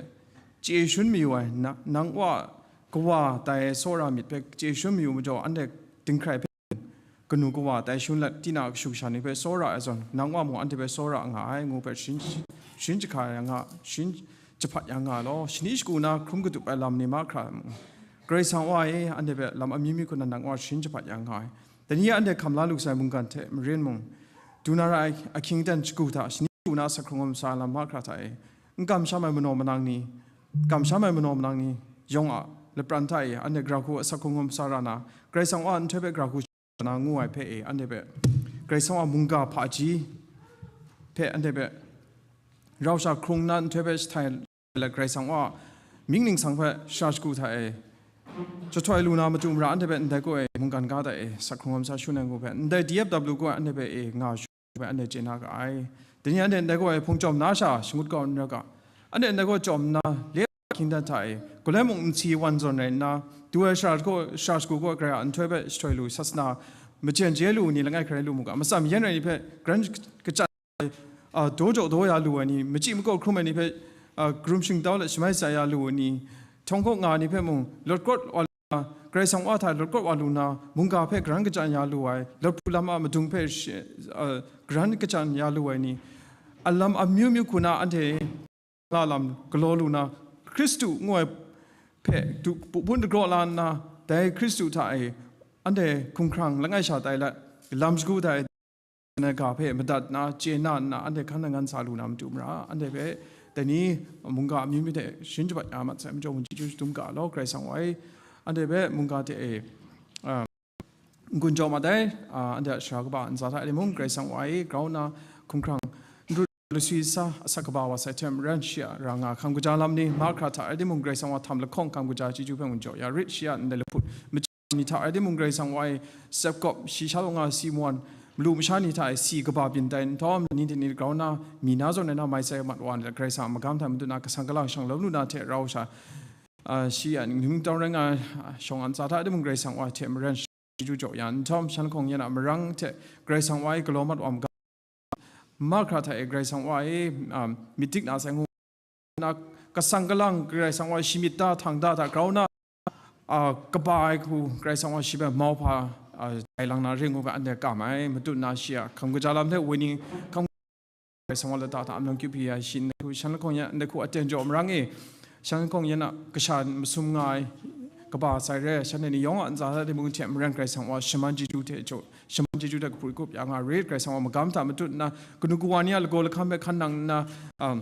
chye shun mayu ai, na-, nang Wa Kawa tai ai tsawra myit hpe chye shun mayu majaw, anhte dinghkrai hpe kanu kawa tai shun let, tinang a kashu kasha ni hpe tsawra ai zawn, nang Wa mung anhte hpe tsawra nga ai ngu hpe sharin, sharin jahka ya nga, sharin jahpat ya nga law, shani shagu na hkrum katup ai lam ni mahkra mung, Karai Kasang Wa e, anhte hpe lam amyu myu hku na nang Wa sharin jahpat ya nga ai. Dai ni anhte hkam la lu sai mungkan hte marin mung, du na ra ai ahkying aten shagu hta shani shagu na asak hkrung ai masa lam mahkra hta e, n kamsham ai manaw manang ni, kamsham ai manaw manang ni yawng a lapran hta e, anhte gara hku asak hkrung ai masa ra na, Karai Kasang Wa nhtoi hpe gara hku na ngu ai hpe e, anhte hpe Karai Kasang Wa mungga hpaji hpe anhte hpe rau sha hkrung na nhtoi hpe jahtai let, Karai Kasang Wa mying ningsang hpe sara shagu hta e, jahtoi lu na matu mara anhte hpe ndai gaw e mungkan ga hta e asak hkrung ai masa shun ai ngu hpe, ndai D F W gaw e anhte hpe e nga shu hpe anhte chye na ga ai. Dai ni anhte ndai gaw e hpung chyawm na sha shangut kau n rai ga. Anhte ndai gaw chyawm nna, le ahkying dan hta e, galoi mung nsi wan zawn rai nna, du ai sara gaw, sara shagu gaw Karai a nhtoi hpe jahtoi lu, sasana, majen je lu ni langai hkrai lu mu ga, matsam yen ai ni hpe karan kachyan ai, a, daw jaw daw ya lu ai ni, machyi makaw hkrum ai ni hpe, a, karum shingtau let shamai sa ya lu ai ni, htawng hkaw nga ai ni hpe mung, lawt kawt wa lu na, Karai Kasang Wa hta lawt kawt wa lu na, mungga hpe karan kachyan ya lu ai, lawt hpu lam a madung hpe shi-, a, karan kachyan ya lu ai ni, a lam amyu myu hku na anhte la lam galaw lu na, Hkristu ngu ai hpe du, pu-, bun dagraw la nna, dai Hkristu hta e anhte hkumhkrang langai sha tai let, lam shagu hta e, na ga hpe madat na, chye na nna, anhte hkan nang ngan sa lu na matu mara, anhte hpe dai ni mungga amyu myu hte sharin jahpat ya mat sai majaw, chyeju shadum ga law, Karai Kasang Wa e, anhte hpe mungga hte e, a, n-gun jaw mat ai, a, anhte a sara kaba ntsa hta e mung, Karai Kasang Wa e, grau nna hkumhkrang n ru laswi sa, asak kaba wa sai hte maren, shi a ra nga hkam kaja lam ni, mahkra hta rai timung, Karai Kasang Wa htam lahkawng hkam kaja chyeju hpe ngun jaw ya rit, shi a ndai lahput machyi ni hta rai timung, Karai Kasang Wa e, Sepkawp, shi sha law nga Simon, malu masha ni hta e si kaba byin tai nhtawm, ni hte ni grau nna, mi na zawn rai na, mai sai mat wa nna, Karai Kasang a magam hta madu na, kasang kalang shang lawm lu na hte rau sha, a, shi a ningtawng rai nga, a, shawng a ntsa hta timung, Karai Kasang Wa hte maren, chyeju jaw ya nhtawm, shan hkawng yan a marang hte Karai Kasang Wa e galaw mat wa maga, mahkra hta e Karai Kasang Wa e, um, myit dik na sai ngu na, kasang kalang Karai Kasang Wa shi myit da, htang da hta grau na, a, kaba ai hku Karai Kasang Wa shi hpe mauhpa, a, tai lang na re ngu ga, anhte kam ai, madu na shi a hkam kaja lam hte wenyi hkam Karai Kasang Wa lata hta amyang kyu hpyi ya shi, ndai hku shan lahkawng yan, ndai hku aten jaw marang e, shan lahkawng yan a kasha masum nga ai, kaba sai re, shanhte ni yawng a ntsa hta timung hte maren Karai Kasang Wa shaman chyeju hte jaw, shaman chyeju hte kahpru kup ya nga rit, Karai Kasang Wa magam hta matut nna, kanu kawa ni a lagaw lahkam hpe hkan nang nna, um,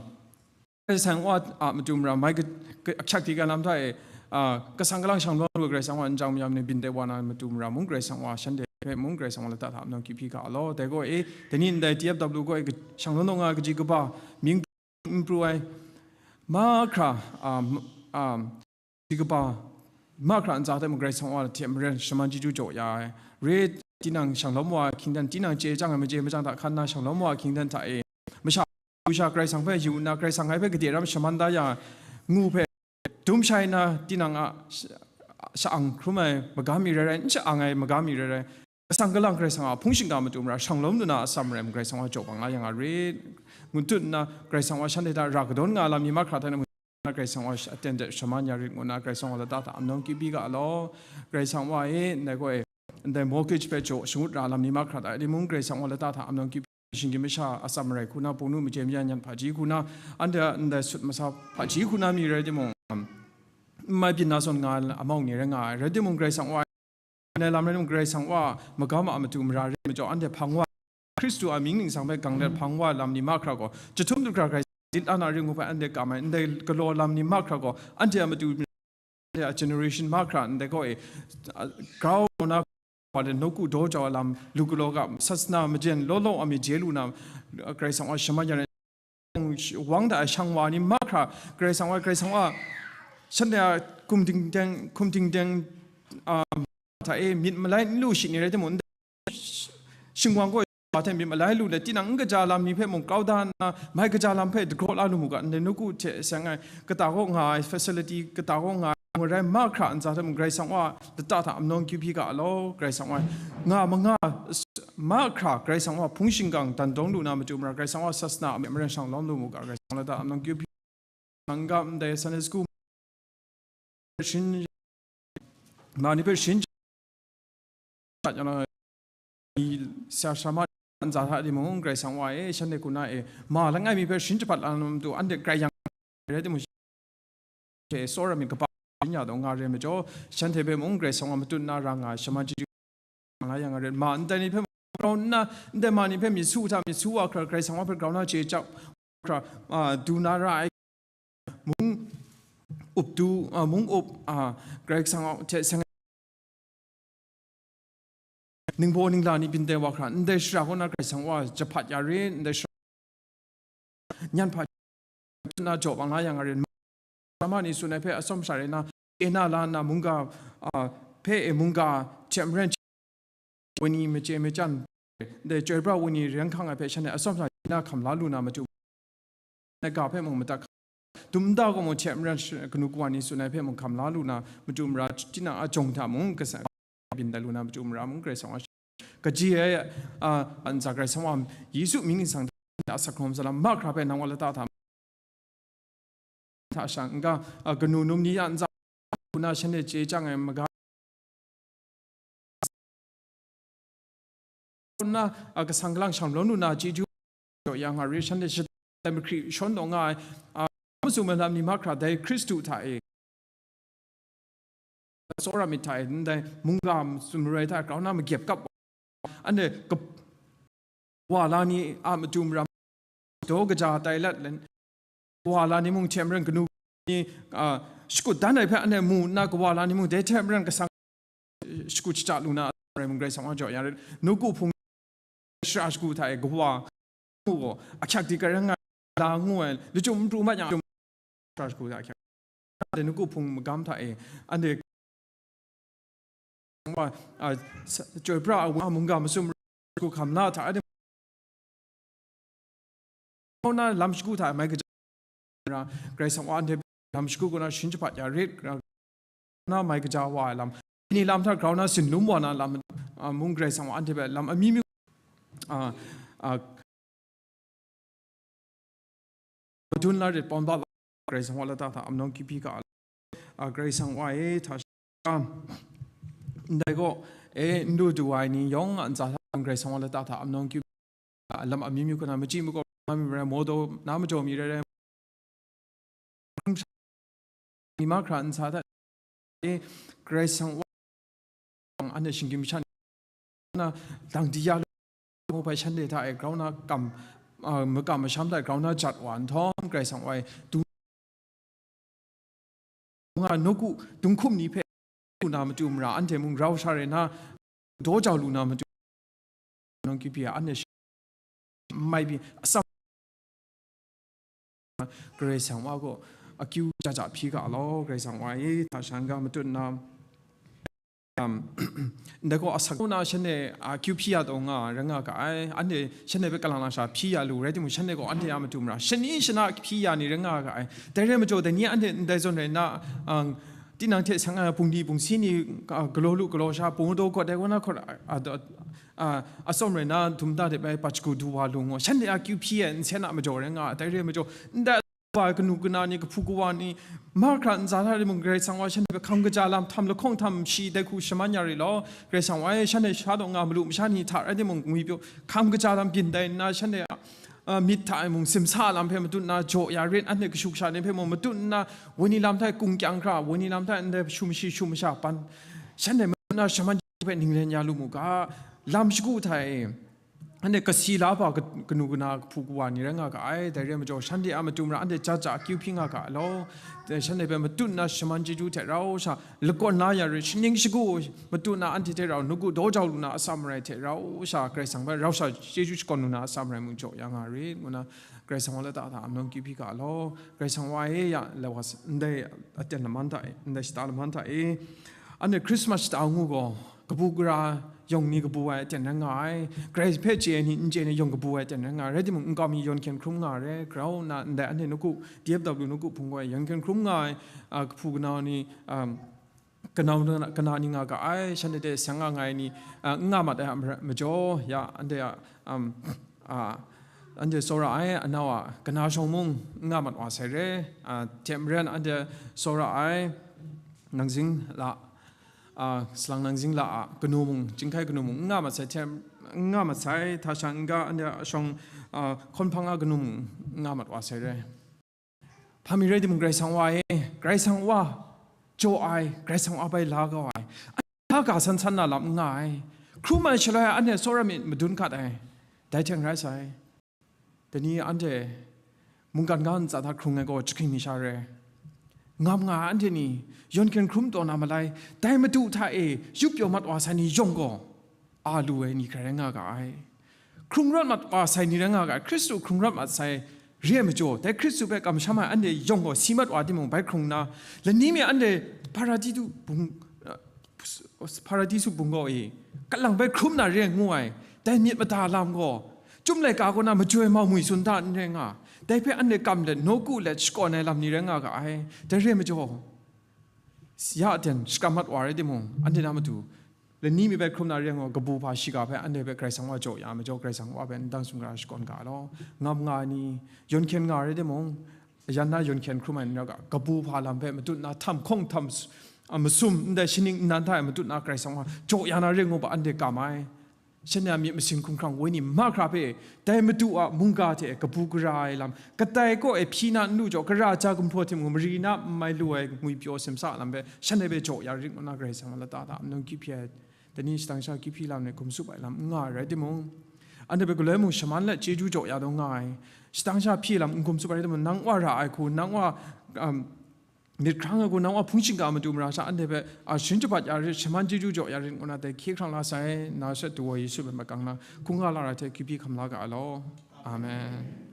Karai Kasang Wa a matu mara mai ka-, ka-, ahkyak di ga lam hta e, a, kasang kalang shang lawm lu Karai Kasang Wa n jang mayam ni byin tai wa na matu mara mung, Karai Kasang Wa shanhte hpe mung, Karai Kasang Wa lata hta amyang kyu hpyi ga law. Dai gaw e, dai ni ndai T F W gaw e, ka-, shang lawm nga kaji kaba mying n pru ai, mahkra, a, m-, a, kaji kaba mahkra ntsa hte mung Karai Kasang wa hte maren shaman chyeju jaw ya ai. Re tinang shanglawm wa hkying dan, tinang chye chyang ai maje machyang hta hkan na shanglawm wa hkying dan hta e, masha, masha Karai Kasang hpe yu nna, Karai Kasang ngai hpe gade ram shaman da ya ngu hpe, dum shai nna, tinang a sha-, sha-ang hkrum ai magam mi rai rai, n sha-ang ai magam mi rai rai, kasang kalang Karai Kasang a hpung shingkang matu mara shanglawm lu na atsam rai mung, Karai Kasang wa jaw bang la yang a rit, ngu tut nna, Karai Kasang wa shanhte hta ra kadawn nga ai lam ni mahkra hta na mung, Karai Kasang wa aten de shaman ya rit ngu nna, Karai Kasang wa lata hta amnawng kyip byi ga law. Karai Kasang wa e, ndai gaw e, ndai mortgage hpe jaw shangut ra ai lam ni mahkra hta e, timung Karai Kasang wa lata hta amnawng kyip shinggyim masha atsam rai hku na, bungnu maje maya nyan hpaji hku na, anhte a ndai sut masa hpaji hku na mi rai timung, n mai byin na zawn nga ai amau ni rai nga ai. Rai timung, Karai Kasang wa, ndai lam rai timung, Karai Kasang wa magam a matu mara re ai majaw, anhte hpang wa, Hkristu a mying ningsang hpe gang let hpang wa ai lam ni mahkra gaw, chyahtum du hkra Karai Kasang dit la na ring ngu hpe anhte kam ai, ndai galaw lam ni mahkra gaw, anhte a matu a generation mahkra ndai gaw e, a, grau na wa de nawku daw jau ai lam, lu galaw ga, sasana majen law law a myit je lu na, a, Karai Kasang wa shaman ya ai, wang da ai shang wa ni mahkra, Karai Kasang wa, Karai Kasang wa, shanhte a hkum dingdeng, hkum dingdeng, a, hta e myit malai n lu shi ni rai timung, ndai shingwang gaw wa hte myit malai lu let, tinang n kaja lam ni hpe mung kau da nna, mai kaja lam hpe dagraw la lu mu ga, ndai nawku hte seng ai, kata kaw nga ai facility, kata kaw nga ai, ngarai mahkra ntsa hte mung, Karai Kasang wa lata hta amnawng kyip byi ga law, Karai Kasang wa nga manga, mahkra Karai Kasang wa hpung shingkang dan dawng lu na matu mara, Karai Kasang wa sasana a maren shanglawm lu mu ga, Karai Kasang lata amnawng kyip byi, nang ga ndai Sunday school shin, ma ni hpe shin, sa sha ma ntsa hta timung, Karai Kasang wa e, shanhte hku na e, ma langai mi hpe sharin jahpat la na matu, anhte grai yang rai timung, she tsawra myit kaba shin ya taw nga re majaw, shanhte hpe mung Karai Kasang wa matut na ra nga ai, shaman chyeju la yang nga re, ma ndai ni hpe grau nna, ndai ma ni hpe myit su hta myit su wa hkra, Karai Kasang wa hpe grau na chye chyap hkra, a, du na ra ai, mung up du, a, mung up, a, Karai Kasang hte seng ai ningbaw ningla ni byin tai wa hkra, ndai shara kaw na Karai Kasang wa jahpat ya rit, ndai shara nyan hpa na jaw bang la yang a rit, sama ni tsun ai hpe atsawm sha rai na, e na la nna mungga, a, hpe e mungga hte maren wenyi mache machan, ndai chyoi pra wenyi ren hkang ai hpe shanhte atsawm sha na hkam la lu na matu, na ga hpe mung madat hkam, dum nta gaw mung hte maren sh-, kanu kawa ni tsun ai hpe mung hkam la lu na matu mara, tinang a jawng hta mung kasa byin dat lu na matu mara mung, Karai Kasang wa kaji ai, a, a ntsa Karai Kasang wa Yesu mying ningsang hta asak hkawm salam mahkra hpe nang wa lata hta hta shang n ga, a, kanu num ni a ntsa hku na shanhte chye chyang ai maga na, a, kasang kalang shanglawm lu na chyeju jaw ya nga re, shanhte shadai mahkri shawn taw nga ai, a, masum ai lam ni mahkra dai Hkristu hta e, tsawra myit hta e, ndai mungga sumrai hta grau na magyep kap, anhte kap-, wa la ni a matu mara daw kaja tai lat let, wa la ni mung hte maren kanu ni, a, shakut dan ai hpe anhte mu nna, kawa la ni mung dai hte maren kasang shakut shata lu na rai mung, Karai Kasang wa jaw ya rit, nawku hpung shara shagu hta e kawa ngu gaw, ahkyak di karai nga ai, la ngu ai, lachyum n pru mat yang, shara shagu hta ahkyak, anhte nawku hpung magam hta e, anhte wa, a, sa-, chyoi pra ai wa mungga masum shagu hkam la hta, anhte na lam shagu hta mai kaja ra, Karai Kasang wa anhte lam shagu kaw na sharin jahpat ya rit, ra, na mai kaja wa ai lam, ni lam hta grau na sinlum wa na lam, a, mung Karai Kasang wa anhte hpe lam amyu myu, a, a, madun la rit, pawn ba la, Karai Kasang wa lata hta amnawng kyip byi ga, a, Karai Kasang wa e, hta sha, ndai gaw, e, n du du ai ni yawng a ntsa hta Karai Kasang wa lata hta amnawng kyip, a, lam amyu myu hkra na, machyi makau mi rai, mawdaw na majaw mi rai rai, ni mahkra ntsa hta e, Karai Kasang wa, anhte shinggyim masha ni na, dang di ya lu, ngu hpe shanhte hta e grau na kam, a, makam masham hta e grau na jat wa nhtawm, Karai Kasang wa e du nga nawku dunghkum ni hpe lu na matu mara, anhte mung rau sha rai na, daw jau lu na matu, nang kyip ya, anhte sh-, mai pyi atsam, Karai Kasang wa gaw, akyu ja ja hpyi ga law, Karai Kasang wa e, hta sha n-ga matut nna, um, ndai gaw asak na shanhte akyu hpyi ya taw nga, rai nga ga ai. Anhte shanhte hpe kalang lang sha hpyi ya lu rai timung, shanhte gaw anhte a matu mara shani shana hpyi ya ni rai nga ga ai. Dai rai majaw, dai ni anhte ndai zawn rai nna, um, tinang hte sang ai bungli bungsi ni, uh, galaw lu galaw sha, pung daw gaw dai gaw na hkawt, uh, uh, atsawm rai nna, dum da de bai, pachagu du wa lu ngu, shanhte a akyu hpyi ai nsen a majaw rai nga, dai rai majaw, ndai wa kanu kana ni, kahpu kawa ni, mahkra ntsa hta rai mung, Karai Kasang wa shanhte hpe hkam kaja lam, htam lahkawng htam shi dai hku shaman ya ri law, Karai Kasang wa e, shanhte sha taw nga malu masha ni hta rai timung, ngwi pyaw hkam kaja lam byin dai nna, shanhte a, a, myit hta e mung, simsa lam hpe matut nna jaw ya rit, anhte kashu kasha ni hpe mung matut nna, wenyi lam hta e kung kyang hkra, wenyi lam hta e ndai shu mashi shu masha pan, shanhte matut nna shaman hpe ninglen ya lu mu ga, lam shagu hta e, anhte kasi la hpa ka-, kanu kana kahpu kawa ni rai nga ga ai, dai re ai majaw, shanhte a matu mara anhte ja ja akyu hpyi nga ga law, dai shanhte hpe matut nna shaman chyeju hte rau sha lakawn la ya rit, shaning shagu matut nna anhte hte rau nawku daw jau lu na atsam marai hte rau sha, Karai Kasang hpe rau sha chyeju shakawn lu na atsam marai mung jaw ya nga rit, ngu na Karai Kasang wa lata hta amnawng akyu hpyi ga law, Karai Kasang wa e ya, la wa s-, ndai aten laman hta e, ndai shata laman hta e, anhte Christmas shata ngu gaw, kabu gara yawng ni kabu ai aten rai nga ai, Karai hpe chye ai ni n chye ai ni yawng kabu ai aten rai nga ai, rai timung, nkau mi yawn hkyen hkrum nga ai, grau nna ndai anhte nawku, D F W nawku hpung gaw yawn hkyen hkrum nga ai, a, kahpu kanau ni, um, kanau na, kana ni nga ga ai, shanhte hte seng nga nga ai ni, a, n nga mat ai a mara-, majaw, ya, anhte a, um, a, anhte tsawra ai, anau a kana shawng mung n nga mat wa sai re, a, hte maren anhte tsawra ai, nangzing la, a, salang nangzing la a kanu mung, chyinghkai kanu mung n nga mat sai hte, n nga mat sai, hta sha n-ga anhte a shawng, a, hkawn hpang a kanu mung n nga mat wa sai re. Hpa mi rai timung, Karai Kasang wa e, Karai Kasang wa jaw ai, Karai Kasang wa bai la kau ai, anhte ga san san na lam n nga ai, hkrum ai shaloi anhte tsawra myit madun hkat ai, dai hte n rai sai. Dai ni anhte mungkan ga ntsa hta hkrung ai gaw, jahkring mi sha re. Ngam nga ai anhte ni, yawn hkyen hkrum taw na malai, dai Madu hta e yup pyaw mat wa sai ni yawng gaw, a lu ai ni hkrai rai nga ga ai. Hkrung rawt mat wa sai ni rai nga ga ai, Hkristu hkrung rawt mat sai re ai majaw, dai Hkristu hpe kamsham ai anhte yawng gaw si mat wa timung, bai hkrung nna, lani mi anhte Hparadisu bung-, Hparadisu bunggaw e, kalang bai hkrum na re ai ngu ai, dai myit mada lam gaw, Chyum laika kaw na majoi mau mwi tsun hta n rai nga, dai hpe anhte kam let, nawku let shakawn ai lam ni rai nga ga ai. Dai re ai majaw, ya aten shakram mat wa rai timung, anhte na matu, lani mi bai hkrum na re ai ngu, kabu hpa shiga hpe anhte hpe Karai Kasang wa jaw ya ai majaw, Karai Kasang wa hpe n dang sumgra shakawn ga law. Ngam nga ai ni, yawn hkyen nga rai timung, yan na yawn hkyen hkrum ai n rai ga, kabu hpa lam hpe matut na htam hkawng htam s-, a, masum, ndai shaning nnan hta e matut na Karai Kasang wa jaw ya na re ai ngu, ba anhte kam ai. Shanhte a myit masin hkumhkrang wenyi mahkra hpe, dai Madu a mungga hte kabu gara ai lam, kadai kaw e hpyi na n lu jaw, kara ja gumhpraw hte mung mari na n mai lu ai ngwi pyaw simsa lam hpe, shanhte hpe jaw ya rit ngu na, Karai Kasang a lata hta amnawng akyu hpyi ai, dai ni shadang sha akyu hpyi lam ni hkum tsup ai lam n nga ai rai timung, anhte hpe galoi mung shaman let chyeju jaw ya taw nga ai, shadang sha hpyi lam n hkum tsup ai rai timung, nang wa ra ai hku, nang wa, um, myit hkrang ai hku, nang wa hpung shingkang a matu mara sha anhte hpe, a, sharin shabat ya rit, shaman chyeju jaw ya rit, ngu na dai hkye hkrang la sai, Nazaret du wa Yesu hpe makang na, hkungga lara hte akyu hpyi hkam la ga ai law. Amen.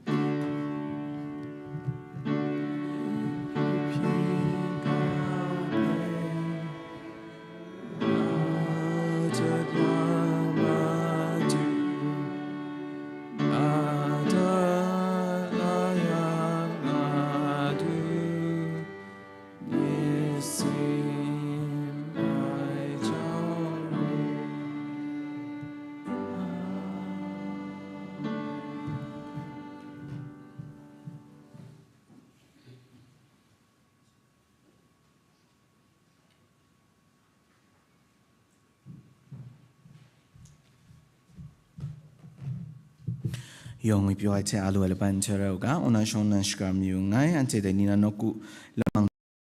Yawng ngwi pyaw ai hte a lu ai laban n htoi rai u ga, nna shawng nnan shakram yu nngai, anhte dai ni na nawku lamang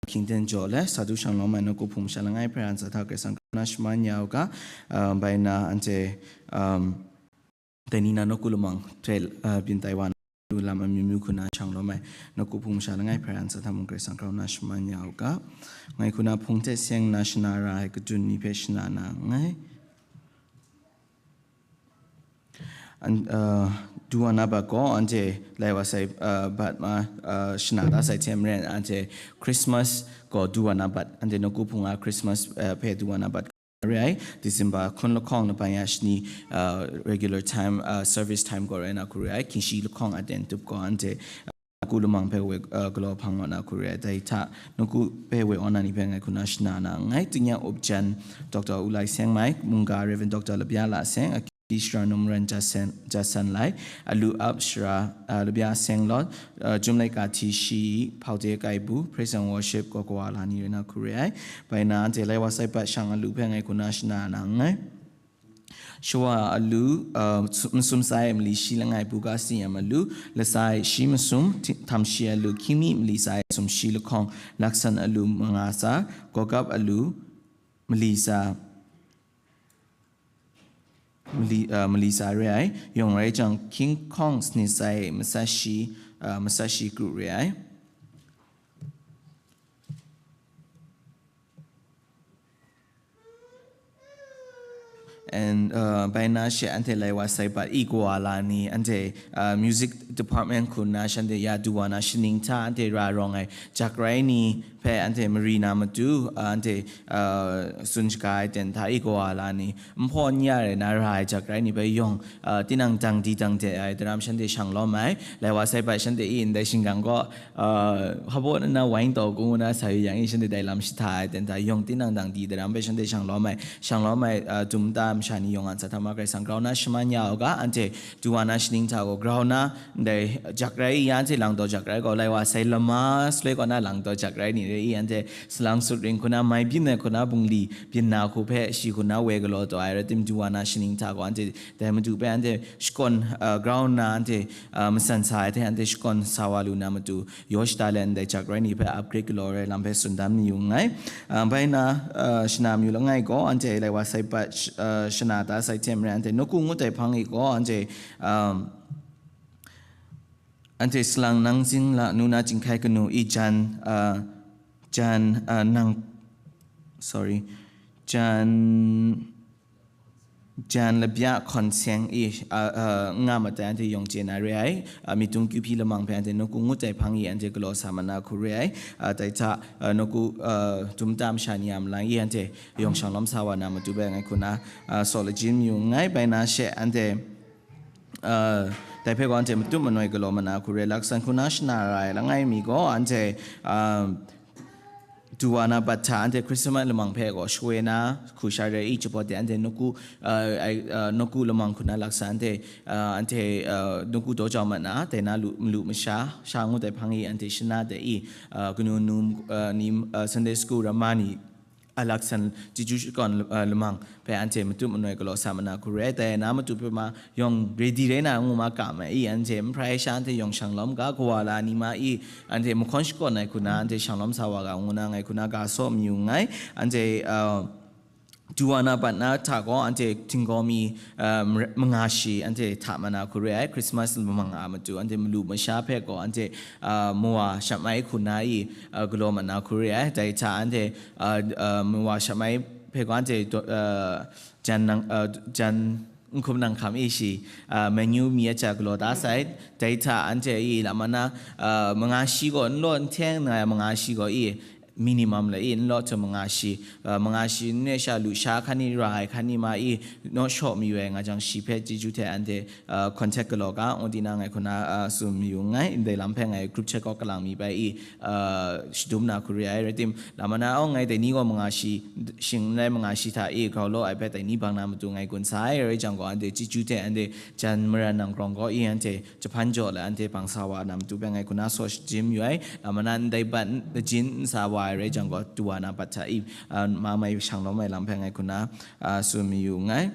hkying ten jaw let, sa du shang lawm ai nawku hpung masha langai hpe ra ntsa hta Karai Kasang kaw na shaman ya u ga, ah, bai na anhte, um, dai ni na nawku lamang hpe, ah, byin tai wa na, du lam amyu myu hku na shang lawm ai nawku hpung masha langai hpe ra ntsa hta mung Karai Kasang kaw na shaman ya u ga, ngai hku na hpung hte seng na shana ra ai kadun ni hpe shana na nngai. An, uh, duwa na bat gaw anhte lai wa sai, uh, bat ma, uh, shana da sai hte maren anhte Christmas gaw duwa na bat, anhte nawku hpung a Christmas, uh, hpe duwa na bat re ai, December hkun lahkawng na ban ya shani, uh, regular time, uh, service time gaw rai na hku re ai, hkying shi lahkawng a ten tup gaw anhte, uh, nawku lamang hpe we, uh, galaw hpang wa na hku re ai, dai hta nawku hpe we wa na ni hpe ngai hku na shana na nngai. Tingnya up jan Doctor Ulai Seng Mai, mungga Reverend Doctor Labya La Seng, Ishra Numran Jasen, Jasen Lai, alu ap shara, uh, Labya Seng Lawt, uh, Jumlai Ka Hti Shi, Hpaute Kai Bu, Praise and Worship, Kokawa Lani Rena Kure Ai, bai na anhte lai wa sai pat shang alu hpe ngai hku na shana na nngai. Shawa alu, uh, su- masum sai mali shi langai buga si yam alu, lasai shi masum, ti- tam shi alu, hkying mi mali sai sum shi lahkawng, laksan alu manga sa, gogap alu, mali sa, mali, uh, mali sa re ai, yawng rai jang, King Kong snit sai masat shi, uh, masat shi kru re ai. And, uh, bai na she anhte lai wa sai pat i kawa la ni, anhte, uh, music department hku na shanhte ya duwa na shaning hta anhte ra rawng ai jak rai ni hpe anhte mari na matu, uh, anhte, uh, tsun shaga ai ten hta i kawa la ni, nhpaw n ya rai na ra ai jak rai ni hpe yawng, uh, tinang dang di dang de ai daram shanhte shang lawm ai, lai wa sai pat shanhte i ndai shingkang gaw, uh, hpa baw na na wang taw kung na sa yu yang i shanhte dai lam shahta ai ten hta yawng tinang dang di daram hpe shanhte shang lawm ai, shang lawm ai, uh, dum ta masha ni yawng a ntsa hta ma Karai Kasang grau na shaman ya u ga, anhte duwa na shaning hta gaw grau na ndai jak rai i ya, anhte lang taw jak rai gaw lai wa sai lama saloi kaw na lang taw jak rai ni re i, anhte salang sut ring hku na mai byin ai hku na bungli byin na hku hpe shi hku na woi galaw taw ai rai tim, duwa na shaning hta gaw anhte dai madu hpe anhte shakawn, uh, grau nna anhte, uh, matsan sa ai hte anhte shakawn sa wa lu na matu, yaw shada let ndai jak rai ni hpe upgrade galaw ai lam hpe tsun dan mayu nngai. Uh, bai na, uh, shana mayu langai gaw, anhte lai wa sai pat sh- uh, shana ta sai hte maren anhte nawku ngut ai hpang i gaw, anhte, um, anhte salang nang zing la nu na jinghkai kanu i jan, uh, jan, uh, nang, sorry, jan, jan labya hkawn seng i, a, a, nga matai anhte yawng chye na re ai, a, myit dung kyu hpyi lamang hpe anhte nawku ngut ai hpang i anhte galaw sa ma na hku re ai, a, dai hta, a, nawku, a, dum ta masha ni a malai i anhte yawng shang lawm sa wa na matu bai ngai hku na, a, saw lajin mayu nngai. Bai na she anhte, a, dai hpe gaw anhte matut manoi galaw ma na hku re, laksan hku na shana ra ai langai mi gaw anhte, a, duwa na bat hta anhte Christmas lamang hpe gaw shawoi na hku sha re i, jabawt de anhte nawku, uh, ai, uh, nawku lamang hku na laksa anhte, uh, anhte, uh, nawku daw jau mat na, dai na lu, malu masha, sha ngut ai hpang i anhte shana de i, uh, kanu nu, uh, ni, uh, Sunday school ramma ni, a laksan chyeju shakawn, uh, lamang hpe anhte matut manoi galaw sa ma na hku re ai, dai na matu hpe ma yawng ready rai na ngu ma kam ai i, anhte n hprai sha anhte yawng shang lawm ga, kawa la ni ma i, anhte mahkawn shakawn ai hku na, anhte shang lawm sa wa ga ngu na ngai hku na ga saw mayu nngai. Anhte, uh, duwa na bat na hta gaw, anhte htinggaw mi, uh, mare- manga shi, anhte hta ma na hku re ai, Christmas lamang a matu, anhte malu masha hpe gaw, anhte, uh, mawa shat mai hku na i, uh, galaw ma na hku re ai, dai hta anhte, uh, uh, mawa shat mai hpe gaw, anhte do- uh, jan nang, uh, jan, n hkum nang hkam i shi, ah, menu mi a hta galaw da sai, dai hta anhte i lam ana, ah, manga shi gaw n law n hteng na ai manga shi gaw i, minimum la i n law hte manga shi, ah, manga shi n ne sha lu sha hkan ni ra ai hkan ni ma i, naw shaw mayu ai nga jang shi hpe chyeju hte anhte, ah, contact galaw ga, ngu di na ngai hku na, ah, tsun mayu nngai, ndai lam hpe ngai group chat kaw kalang mi bai i, ah, shadum na hku re ai, rai tim, lam ana, aw, ngai dai ni gaw manga shi, shing n rai manga shi hta e grau law ai hpe dai ni bang na matu ngai gun sa ai, rai jang gaw, anhte chyeju hte anhte jan maran nang grawng gaw i, anhte jahpan jaw let anhte bang sa wa na matu hpe ngai hku na saw shajin mayu ai, lam ana ndai bat n- lajin n sa wa ai, rai jang gaw, duwa na bat hta i, ah, ma mai shang lawm ai lam hpe ngai hku na, ah, tsun mayu nngai.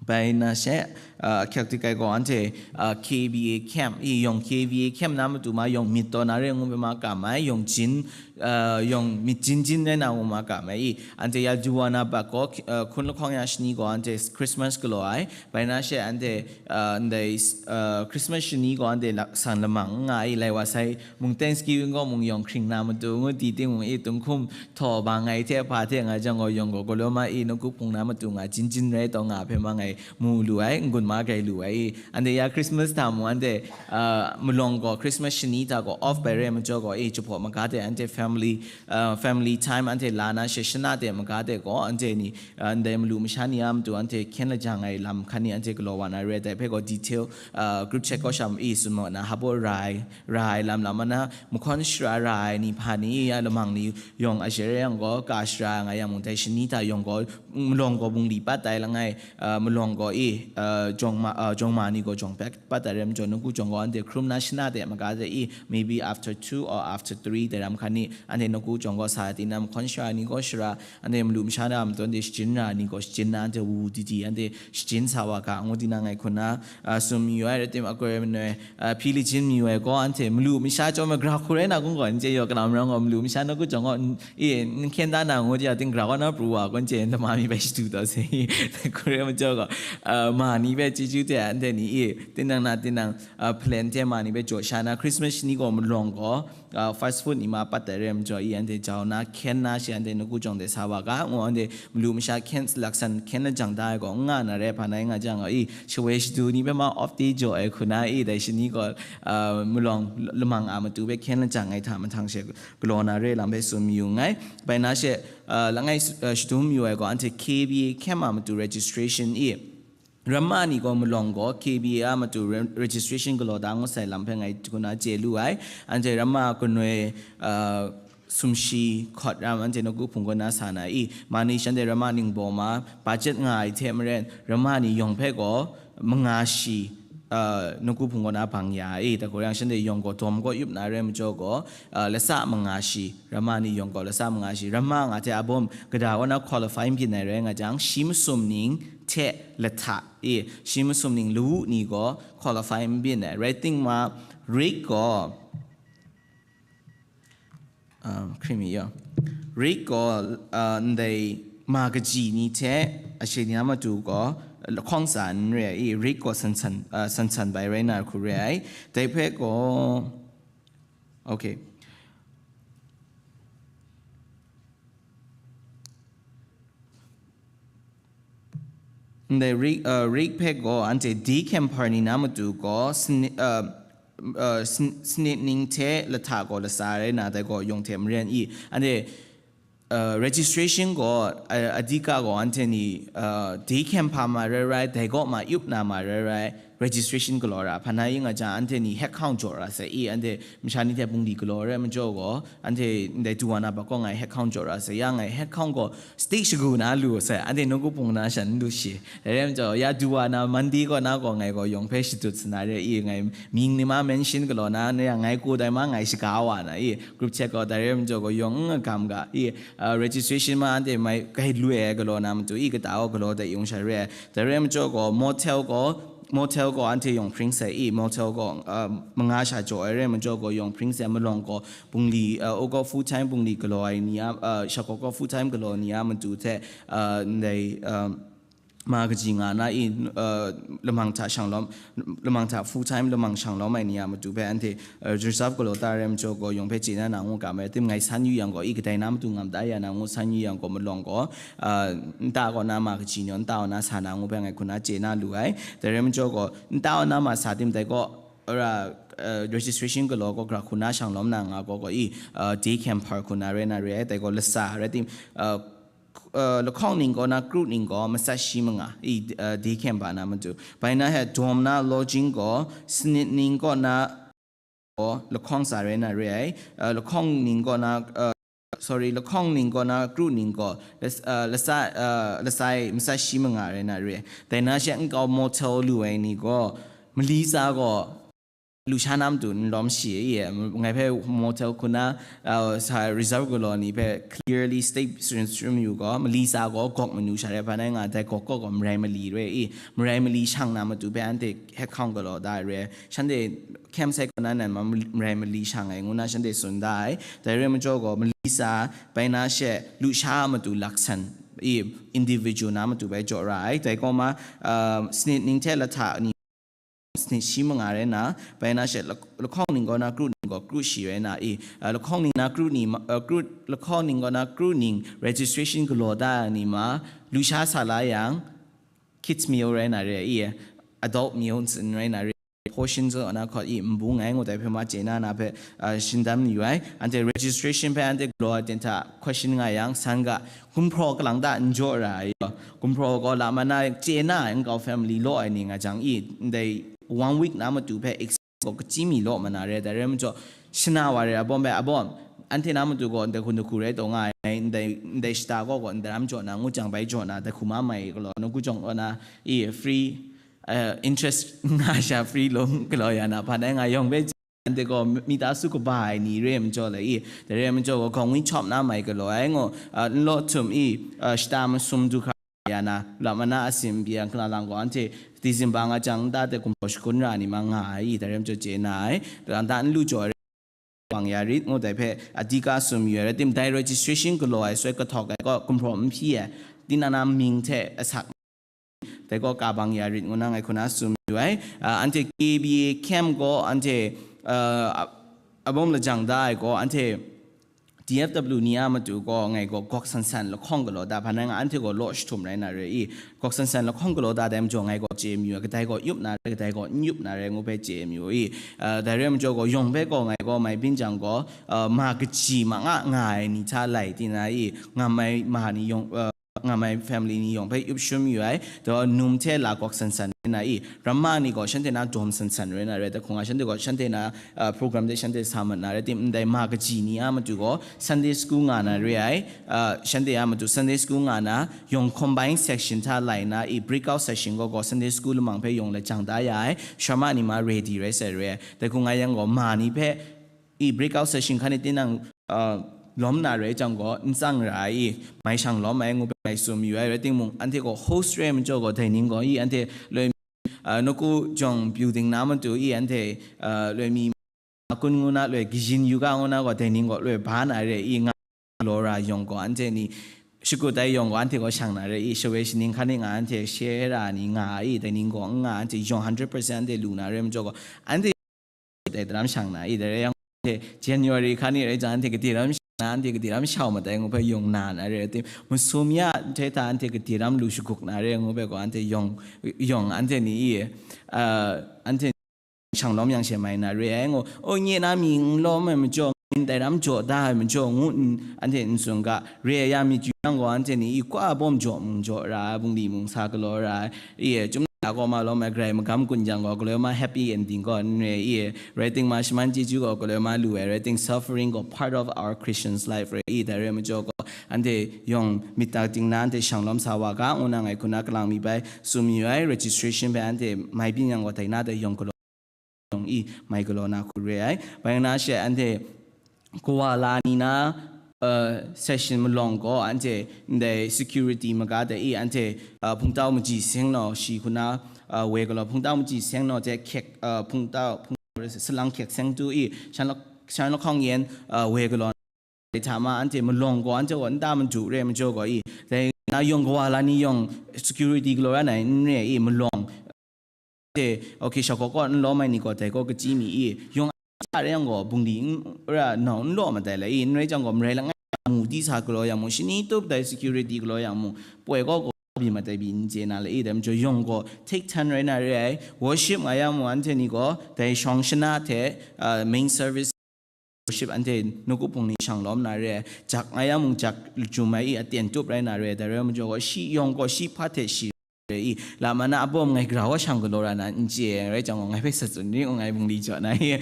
Bai na she, ah, ahkyak di kai gaw, anhte, ah, K B A camp, i yawng K B A camp na matu ma yawng myit taw na re ngu hpe ma kam ai, yawng jin, uh, yawng myit jin jin rai na wu ma ga mai i, anhte ya duwa na bat gaw, uh, hkun lahkawng ya shani gaw anhte Christmas galaw ai, bai na she anhte, uh, ndai, uh, Christmas shani gaw anhte laksan lamang n nga ai, lai wa sai mung Thanksgiving gaw mung yawng hkring na matu ngu di ting mung i, tunghkum htaw ba ngai hte hpa hte nga jang gaw yawng gaw galaw ma i, nawku hpung na matu nga jin jin rai taw nga hpe ma ngai mu lu ai, n-gun ma gai lu ai i, anhte ya Christmas hta mung anhte, uh, malawng gaw Christmas shani hta gaw off bai rai majaw gaw i, jahpaw maga hte anhte family, uh, family time anhte la na she shana hte maga hte gaw anhte ni, uh, ndai malu masha ni a matu anhte hkyen lajang ai lam hkan ni anhte galaw wa na re ai, dai hpe gaw detail, uh, group chat gaw sham i, sum na hap rai, rai lam lam na, mahkawn shara ra ai ni hpa ni ya lamang ni yawng a share yang gaw, ka shara nga yang mung dai shani hta yawng gaw, malawng gaw bungli pat tai langai, uh, malawng gaw i, uh, jawng ma, uh, jawng ma ni gaw jawng pat, pat tai rem jaw, nawku jawng gaw anhte hkrum na shana hte maga hte i, maybe after two or after three dai ram hkan ni, anhte nawku jawng gaw sa ai tinang mahkawn shara ni gaw shara, anhte malu masha na matu anhte shajin ra ni gaw shajin na, anhte wu di di anhte shajin sa wa ga, ngu di na ngai hkun na, uh, sum yu ai rai tim, a koi manoi, uh, hpyi li jin mi wai gaw, anhte malu masha chyawm ai gra hku rai na kung gaw, n chye yaw, kanau marang gaw malu masha nawku jawng gaw, n-, i, n hkyen da na ngu di a ting gra gaw na pru wa, kun chye n dama mi bai shadu taw se, i, hku rai majaw gaw, uh, ma ni bai chyeju hte anhte ni, i, tinang na tinang, uh, plan hte ma ni bai jaw sha na, Christmas ni gaw malawng gaw, uh, fast food ni ma pat tai rem jaw i, anhte jau na, hkyen na, shi anhte nawku jawng de sa wa ga, ngu anhte malu masha hkyen laksan hkyen lajang da ai gaw, n nga na re, hpa nai nga jang gaw i, shawai shadu ni hpe ma off day jaw ai hku na i, dai shani gaw, uh, malawng lamang a matu hpe hkyen lajang ai hta mahtang she galaw na re lam hpe tsun mayu nngai. Bai na she, uh, langai, uh, shadum yu ai gaw, anhte K B A hkyen ma matu registration i, ramma ni gaw malawng gaw K B A a matu re-, registration galaw da ngut sai lam hpe ngai hku na chye lu ai. Anhte ramma kanoi, uh, sumshi hkawt ram anhte nawku hpung kaw na sa na i, ma ni shanhte ramma ningbaw ma budget nga ai hte maren, ramma ni yawng hpe gaw manga shi, uh, nawku hpung kaw na bang ya i, da gaw yang shanhte yawng gaw dawm gaw yup na rai majaw gaw, uh, lasa manga shi, ramma ni yawng gaw lasa manga shi, ramma nga hte a bawm gada kaw na qualify n byin ai rai nga jang, shi masum ning hte lahta i, shi masum ning lawu ni gaw qualify n byin ai. Rai timung, rake gaw, um, hkring mi yaw, rake gaw, uh, ndai ma kaji ni hte ashe ni a matu gaw lahkawng tsa n re ai i, rake gaw san san, uh, san san bai rai na hku re ai. Dai hpe gaw, okay. Ndai rake, uh, rake hpe gaw anhte daycare ni na matu gaw sani-, uh, uh, san-, sanit ning hte lahta gaw lasa rai na dai gaw yawng hte maren i, anhte, uh, registration gaw, uh, adika gaw anhte ni, uh, daycare ma rai rai, dai gaw ma yup na ma rai rai, registration galaw ra, hpa na i nga jang, anhte ni head count jaw ra sai i, anhte masha ni hte bungli galaw rai majaw gaw, anhte ndai duwa na bat kaw ngai head count jaw ra sai, ya ngai head count gaw state shagu na lu sai, anhte nawku hpung na shan n lu shi. Dai rai majaw, ya duwa na Monday gaw na gaw ngai gaw yawng hpe shadut sa na re i, ngai mying ni ma mention galaw na, na ya ngai ko dai ma ngai shaga wa na i, group chat gaw dai rai majaw gaw yawng n gam ga i, uh, registration ma anhte mai gai lu ai galaw na matu i, kata gaw galaw dai yung sha re ai. Dai rai majaw gaw motel gaw, motel gaw anhte yawng hpring sai i, motel gaw, uh, manga sha jaw ai rai majaw gaw yawng hpring sai, malawng gaw bungli, uh, u gaw full time bungli galaw ai ni a, uh, shakaw gaw full time galaw ni a matu hte, uh, ndai, uh, ma kaji nga na i, uh, lamang hta shang lawm, lamang hta full time lamang shang lawm ai ni a matu hpe anhte, uh, reserve galaw ta rai majaw gaw yawng hpe chye na na ngu ga mai, tim ngai san yu yang gaw i, kadai na matu ngam da ya na ngu san yu yang gaw malawng gaw, uh, nta kaw na ma kaji ni, nta kaw na sa na ngu hpe ngai hku na chye na lu ai. Dai rai majaw gaw, nta kaw na ma sa tim dai gaw, ora, uh, registration galaw gaw gra hku na shang lawm na nga gaw gaw i, uh, daycare hku na rai na re ai, dai gaw lasa rai tim, uh, uh, lahkawng ning gaw na kru ning gaw matsat shi manga i, uh, daycare na matu. Bai na he dawm na lodging gaw sanit ning gaw na gaw lahkawng tsa rai na re ai, uh, lahkawng ning gaw na, uh, sorry, lahkawng ning gaw na kru ning gaw las-, uh, lasa, uh, lasai matsat shi manga rai na re ai. Dai na she nkau motel lu ai ni gaw mali tsa gaw lusha na matu n lawm shi i, ngai hpe motel hku na, uh, sa reserve galaw ni hpe clearly state sum yu gaw, mali tsa gaw gawk manu sha re, hpa nai nga dai gawk gaw gaw marai mali re i, marai mali shang na matu hpe anhte head count galaw da re, shanhte camp site kaw na nan ma marai mali shang ai ngu na shanhte tsun da ai. Dai re majaw gaw, mali tsa bai na she lusha a matu laksan i, individual na matu bai jaw ra ai. Dai kaw ma, uh, snit ning hte lahta ni snit shi manga rai na, bai na she lak-, lahkawng ning gaw na kru ning gaw kru shi rai na i, uh, lahkawng ning na kru ni ma, uh, kru, lahkawng ning gaw na kru ning registration galaw da ai ni ma, lusha sa la yang, kids meal rai na re i, adult meal ntsin rai na re, portion zawn na hkawt i, nbung ai ngut ai hpe ma chye na na hpe, uh, shindam yu ai. Anhte registration hpe anhte galaw ai ten hta question nga yang, san ga, gumhpraw kalang ta n jaw ra ai yaw, gumhpraw gaw la ma na chye na ai nkau family law ai ni nga jang i, ndai one week na matu hpe ex-, gaw kachi mi law ma na re, dai re majaw, shana wa re abawm bai abawm, anhte na matu gaw ndai hku ndai hku rai taw nga ai, ndai, ndai shata gaw gaw ndaram jaw na, ngu jang bai jaw na, dai hku ma mai galaw, nawku jawng gaw na i free, uh, interest nga sha free loan galaw ya na, hpa nai nga yawng bai anhte gaw mita su kaba ai ni re majaw le i, dai re majaw gaw gawng wi chawp na mai galaw ai ngaw, uh, n law htum i, uh, shata masum du hkra ya na, la ma na asin byi ang hkra lang gaw, anhte December nga jang nta hte gumhpraw shakun ra ni ma nga ai i, dai re majaw chye na ai, dang da n lu jaw ai, bang ya rit ngu dai hpe adika sum yu ai rai tim, dai registration galaw ai soi kahtawk ai gaw gumhpraw n hpyi ai, tinang na mying hte asak, dai gaw ka bang ya rit ngu na ngai hku na sum yu ai. Ah, anhte K B A camp gaw anhte, ah, a-, abawm lajang da ai gaw, anhte D F W ni a matu gaw ngai gaw gawk san san lahkawng galaw da, hpa nai nga anhte gaw law jahtum rai na re i, gawk san san lahkawng galaw da dai majaw ngai gaw chye mayu ai, kadai gaw yup na re, kadai gaw n yup na re ngu hpe chye mayu i, uh, dai re majaw gaw yawng hpe gaw ngai gaw mai byin jang gaw, uh, ma kaji ma nga nga ai ni hta lai ti na i, ngam ai ma ni yawng, uh, ngam ai family ni yawng hpe yup shum yu ai, daw num hte la gawk san san rai na i, ramma ni gaw shanhte na dawm san san rai na re, dai hku nga shanhte gaw shanhte na, uh, program de shanhte sa mat na re, tim ndai ma kaji ni a matu gaw Sunday school nga na re ai, uh, shanhte a matu Sunday school nga na, yawng combined section hta lai na i, breakout session gaw gaw Sunday school lamang hpe yawng lajang da ya ai, sharma ni ma ready rai sai re ai, dai hku nga yang gaw ma ni hpe i breakout session hkan ni tinang, uh, lawm na rai jang gaw, n tsang ra ai i, mai shang lawm ai ngu hpe mai sum yu ai rai timung, anhte gaw host re ai majaw gaw, dai ning gaw i, anhte loi, uh, nawku jawng building na matu i, anhte, uh, loi mi kun ngu na, loi kayin yu ga ngu na gaw, dai ning gaw loi ba na re i, nga law ra yawng gaw, anhte ni shakut ai yawng gaw, anhte gaw shang na re i, shawoi shaning hkan ni nga, anhte share ra ni nga i, dai ning gaw n nga, anhte yawng hundred percent anhte lu na re majaw gaw, anhte dai daram shang na i, dai rai yang, anhte January hkan ni rai jang, anhte kade ram shang na, anhte kade ram shau mat ai ngu hpe yawng na na re, anhte masum ya hte hta anhte kade ram lu shaguk na re ngu hpe gaw, anhte yawng, yawng anhte ni i, uh, anhte shang lawm yang she mai na re ai ngu, o, nye na mi n lawm ai majaw, ndai ram jaw da ai majaw, ngu n, anhte n tsun ga, re ai ya mi chyu yang gaw, anhte ni i kwa bawm jaw mung jaw ra ai, bungli mung sa galaw ra ai, i, e, chyum na gaw ma lawm ai, grai magam kun jang gaw, galoi ma happy ending gaw n re, i, e, rai ting ma shaman chyeju gaw, galoi ma lu ai, rai ting suffering gaw part of our Christian's life re, i, dai re majaw gaw, anhte yawng myit tak ting na, anhte shang lawm sa wa ga, ngu na ngai hku na kalang mi bai sum yu ai, registration bai anhte mai byin yang gaw, dai na dai yawng galaw yawng i mai galaw na hku re ai. Bai nga na she anhte kawa la ni na, uh, session malawng gaw anhte ndai security maga de i anhte, uh, hpungtau maji seng naw shi hku na, uh, woi galaw hpungtau maji seng naw hte hkyek, uh, hpungtau, hpungtau salang hkyek seng tu i shan lak-, shan lahkawng yen, uh, woi galaw dai hta ma anhte malawng gaw anhte gaw nta madu re majaw gaw i, dai na yawng kawa la ni yawng security galaw ra nai n re i, malawng anhte, okay, shakaw kaw n lawm ai ni gaw dai gaw kachyi mi i, yawng a re yang gaw bungli n ra nau n law mat ai le i, n rai jang gaw marai langai mu di sa galaw yang mung, shani tup dai security galaw yang mung, poi gaw gaw byi mat ai byi n chye na le i, dai majaw yawng gaw take turn rai na re ai, worship nga yang mung anhte ni gaw dai shawng shana hte, ah, main service worship anhte nawku hpung ni shang lawm na re ai, jak nga yang mung jak jum ai i, aten tup rai na re ai, dai rai majaw gaw shi yawng gaw shi hpa hte shi I, la ma na a bawm ngai gara wa shang galaw ra na n chye ai rai jang gaw, ngai hpe sa tsun ring u, ngai bungli jaw na i.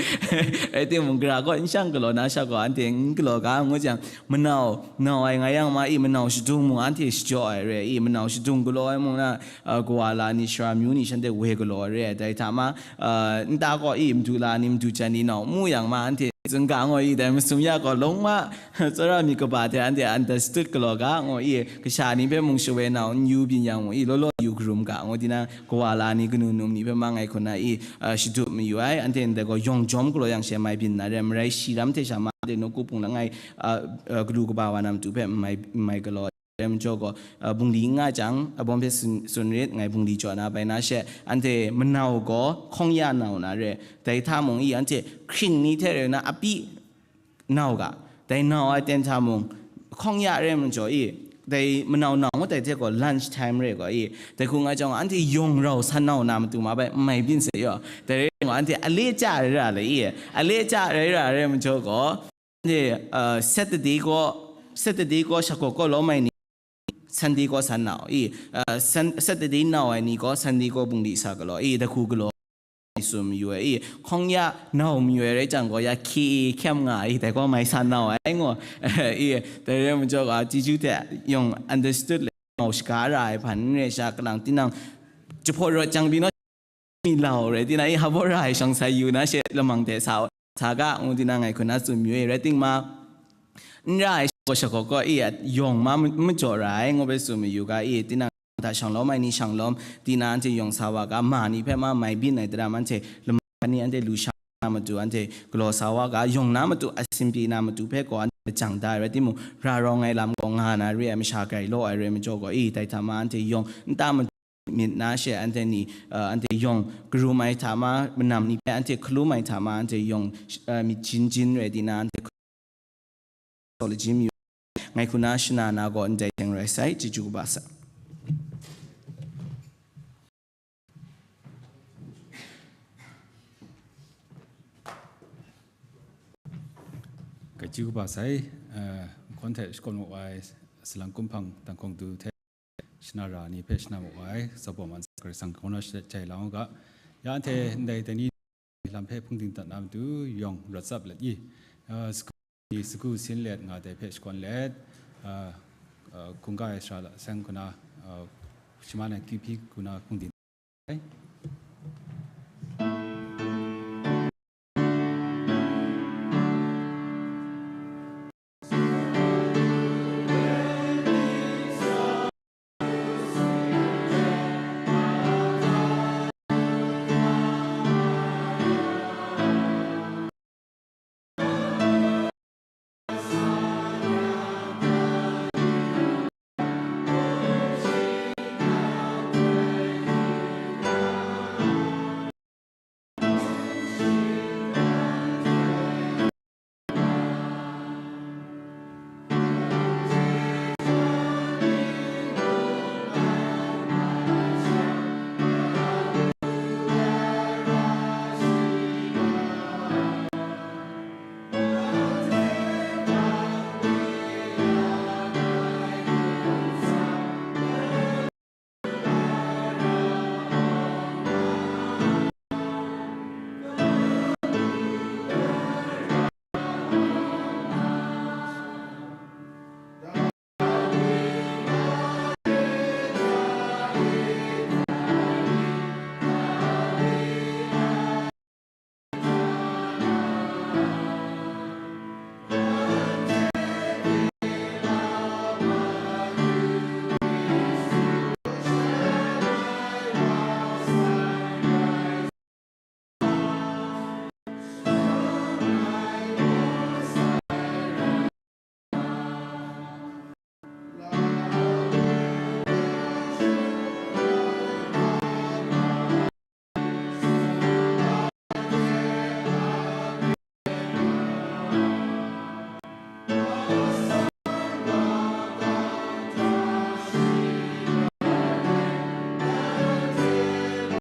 Rai timung, gara gaw n shang galaw na sha gaw, anhte n galaw ga ngu jang, manau, nau ai nga yang ma i, manau shadung mung anhte shajaw ai re i, manau shadung galaw ai mung na, uh, kawa la ni, shara myu ni shanhte woi galaw ai re ai. Dai hta ma, uh, nta gaw i, madu la ni, madu jan ni nau mu yang ma, anhte zingga ngaw i, dai masum ya gaw, long ma, tsawra myit kaba hte anhte understood galaw ga, ngaw i, kasha ni hpe mung shawoi nau n yu byin yang mung i, law law yu karum ga, ngaw tinang, kawa la ni, kanu num ni hpe ma ngai hkun na i, uh, shadu mayu ai, anhte ndai gaw yawng jawm galaw yang she mai byin na re, marai shi ram hte sha ma, anhte nawku hpung langai, uh, uh, galu kaba wa na matu hpe n mai, n mai galaw ai. Dai majaw gaw, uh, bungli n nga jang, abawm hpe tsun, tsun rit, ngai bungli jaw na bai na she, anhte manau gaw hkawng ya nau na re, dai hta mung i, anhte hkring ni hte rau na api nau ga, dai nau ai ten hta mung, hkawng ya re majaw i, dai manau nau ngut ai hte gaw lunch time re gaw i, dai hku nga jang, anhte yawng rau san nau na matu ma bai, n mai byin se yaw, dai re gaw, anhte ale cha rai ra le i, ale cha rai ra re majaw gaw, anhte, uh, Saturday gaw, Saturday gaw shakaw kaw lawm ai ni, Sunday gaw san nau i, uh, Sun-, Saturday nau ai ni gaw Sunday gaw bungli sa galaw i, dai hku galaw i, tsun mayu ai i, hkawng ya nau mayu ai rai jang gaw, ya hkye hkyem nga i, dai gaw mai san nau ai ngaw i, dai re majaw ga, chyeju hte yawng understood le, mau shaga ra ai hpan n re sha, kalang tinang jahpaw rawt jang pyi naw, mi lau rai tinang i, hpa baw ra ai shawng sai yu na she lamang hte sa, sa ga, ngu tinang ngai hkun na tsun mayu ai, rai ting ma, n ra ai shakaw shakaw kaw i, yawng ma n majaw ra ai, ngu bai tsun mayu ga i, tinang hta shang lawm ai ni shang lawm, tinang anhte yawng sa wa ga, ma ni hpe ma mai byin ai daram, anhte lamang ni anhte lu sha na matu, anhte galaw sa wa ga, yawng na matu, asin pyi na matu hpe gaw, anhte lajang da ai rai timung, ra rawng ai lam gaw nga na re ai, masha grai law ai rai majaw gaw i, dai hta ma anhte yawng nta matu myit na she, anhte ni, uh, anhte yawng karum ai hta ma, manam ni hpe anhte hkalum ai hta ma, anhte yawng, uh, myit jin jin rai di na, anhte hkalum ai, ngai hku na shana na gaw ndai teng rai sai, chyeju kaba sai. Chyeju kaba sai, uh, nkhawn hte shakawn mu ai, salang kumhpang, tanghkawng du hte, shana ra ni hpe shana mu ai, tsawbaw man sa Karai Kasang hkaw na jai lang u ga, ya anhte ndai dai ni lam hpe hpungdim dat na matu yawng rawt tsap let i, uh, sagu ni sagu sin let nga dai hpe shakawn let, uh, uh, hkungga ai sara la seng hku na, uh, shaman ai kyu hpyi hku na hpungdim ai.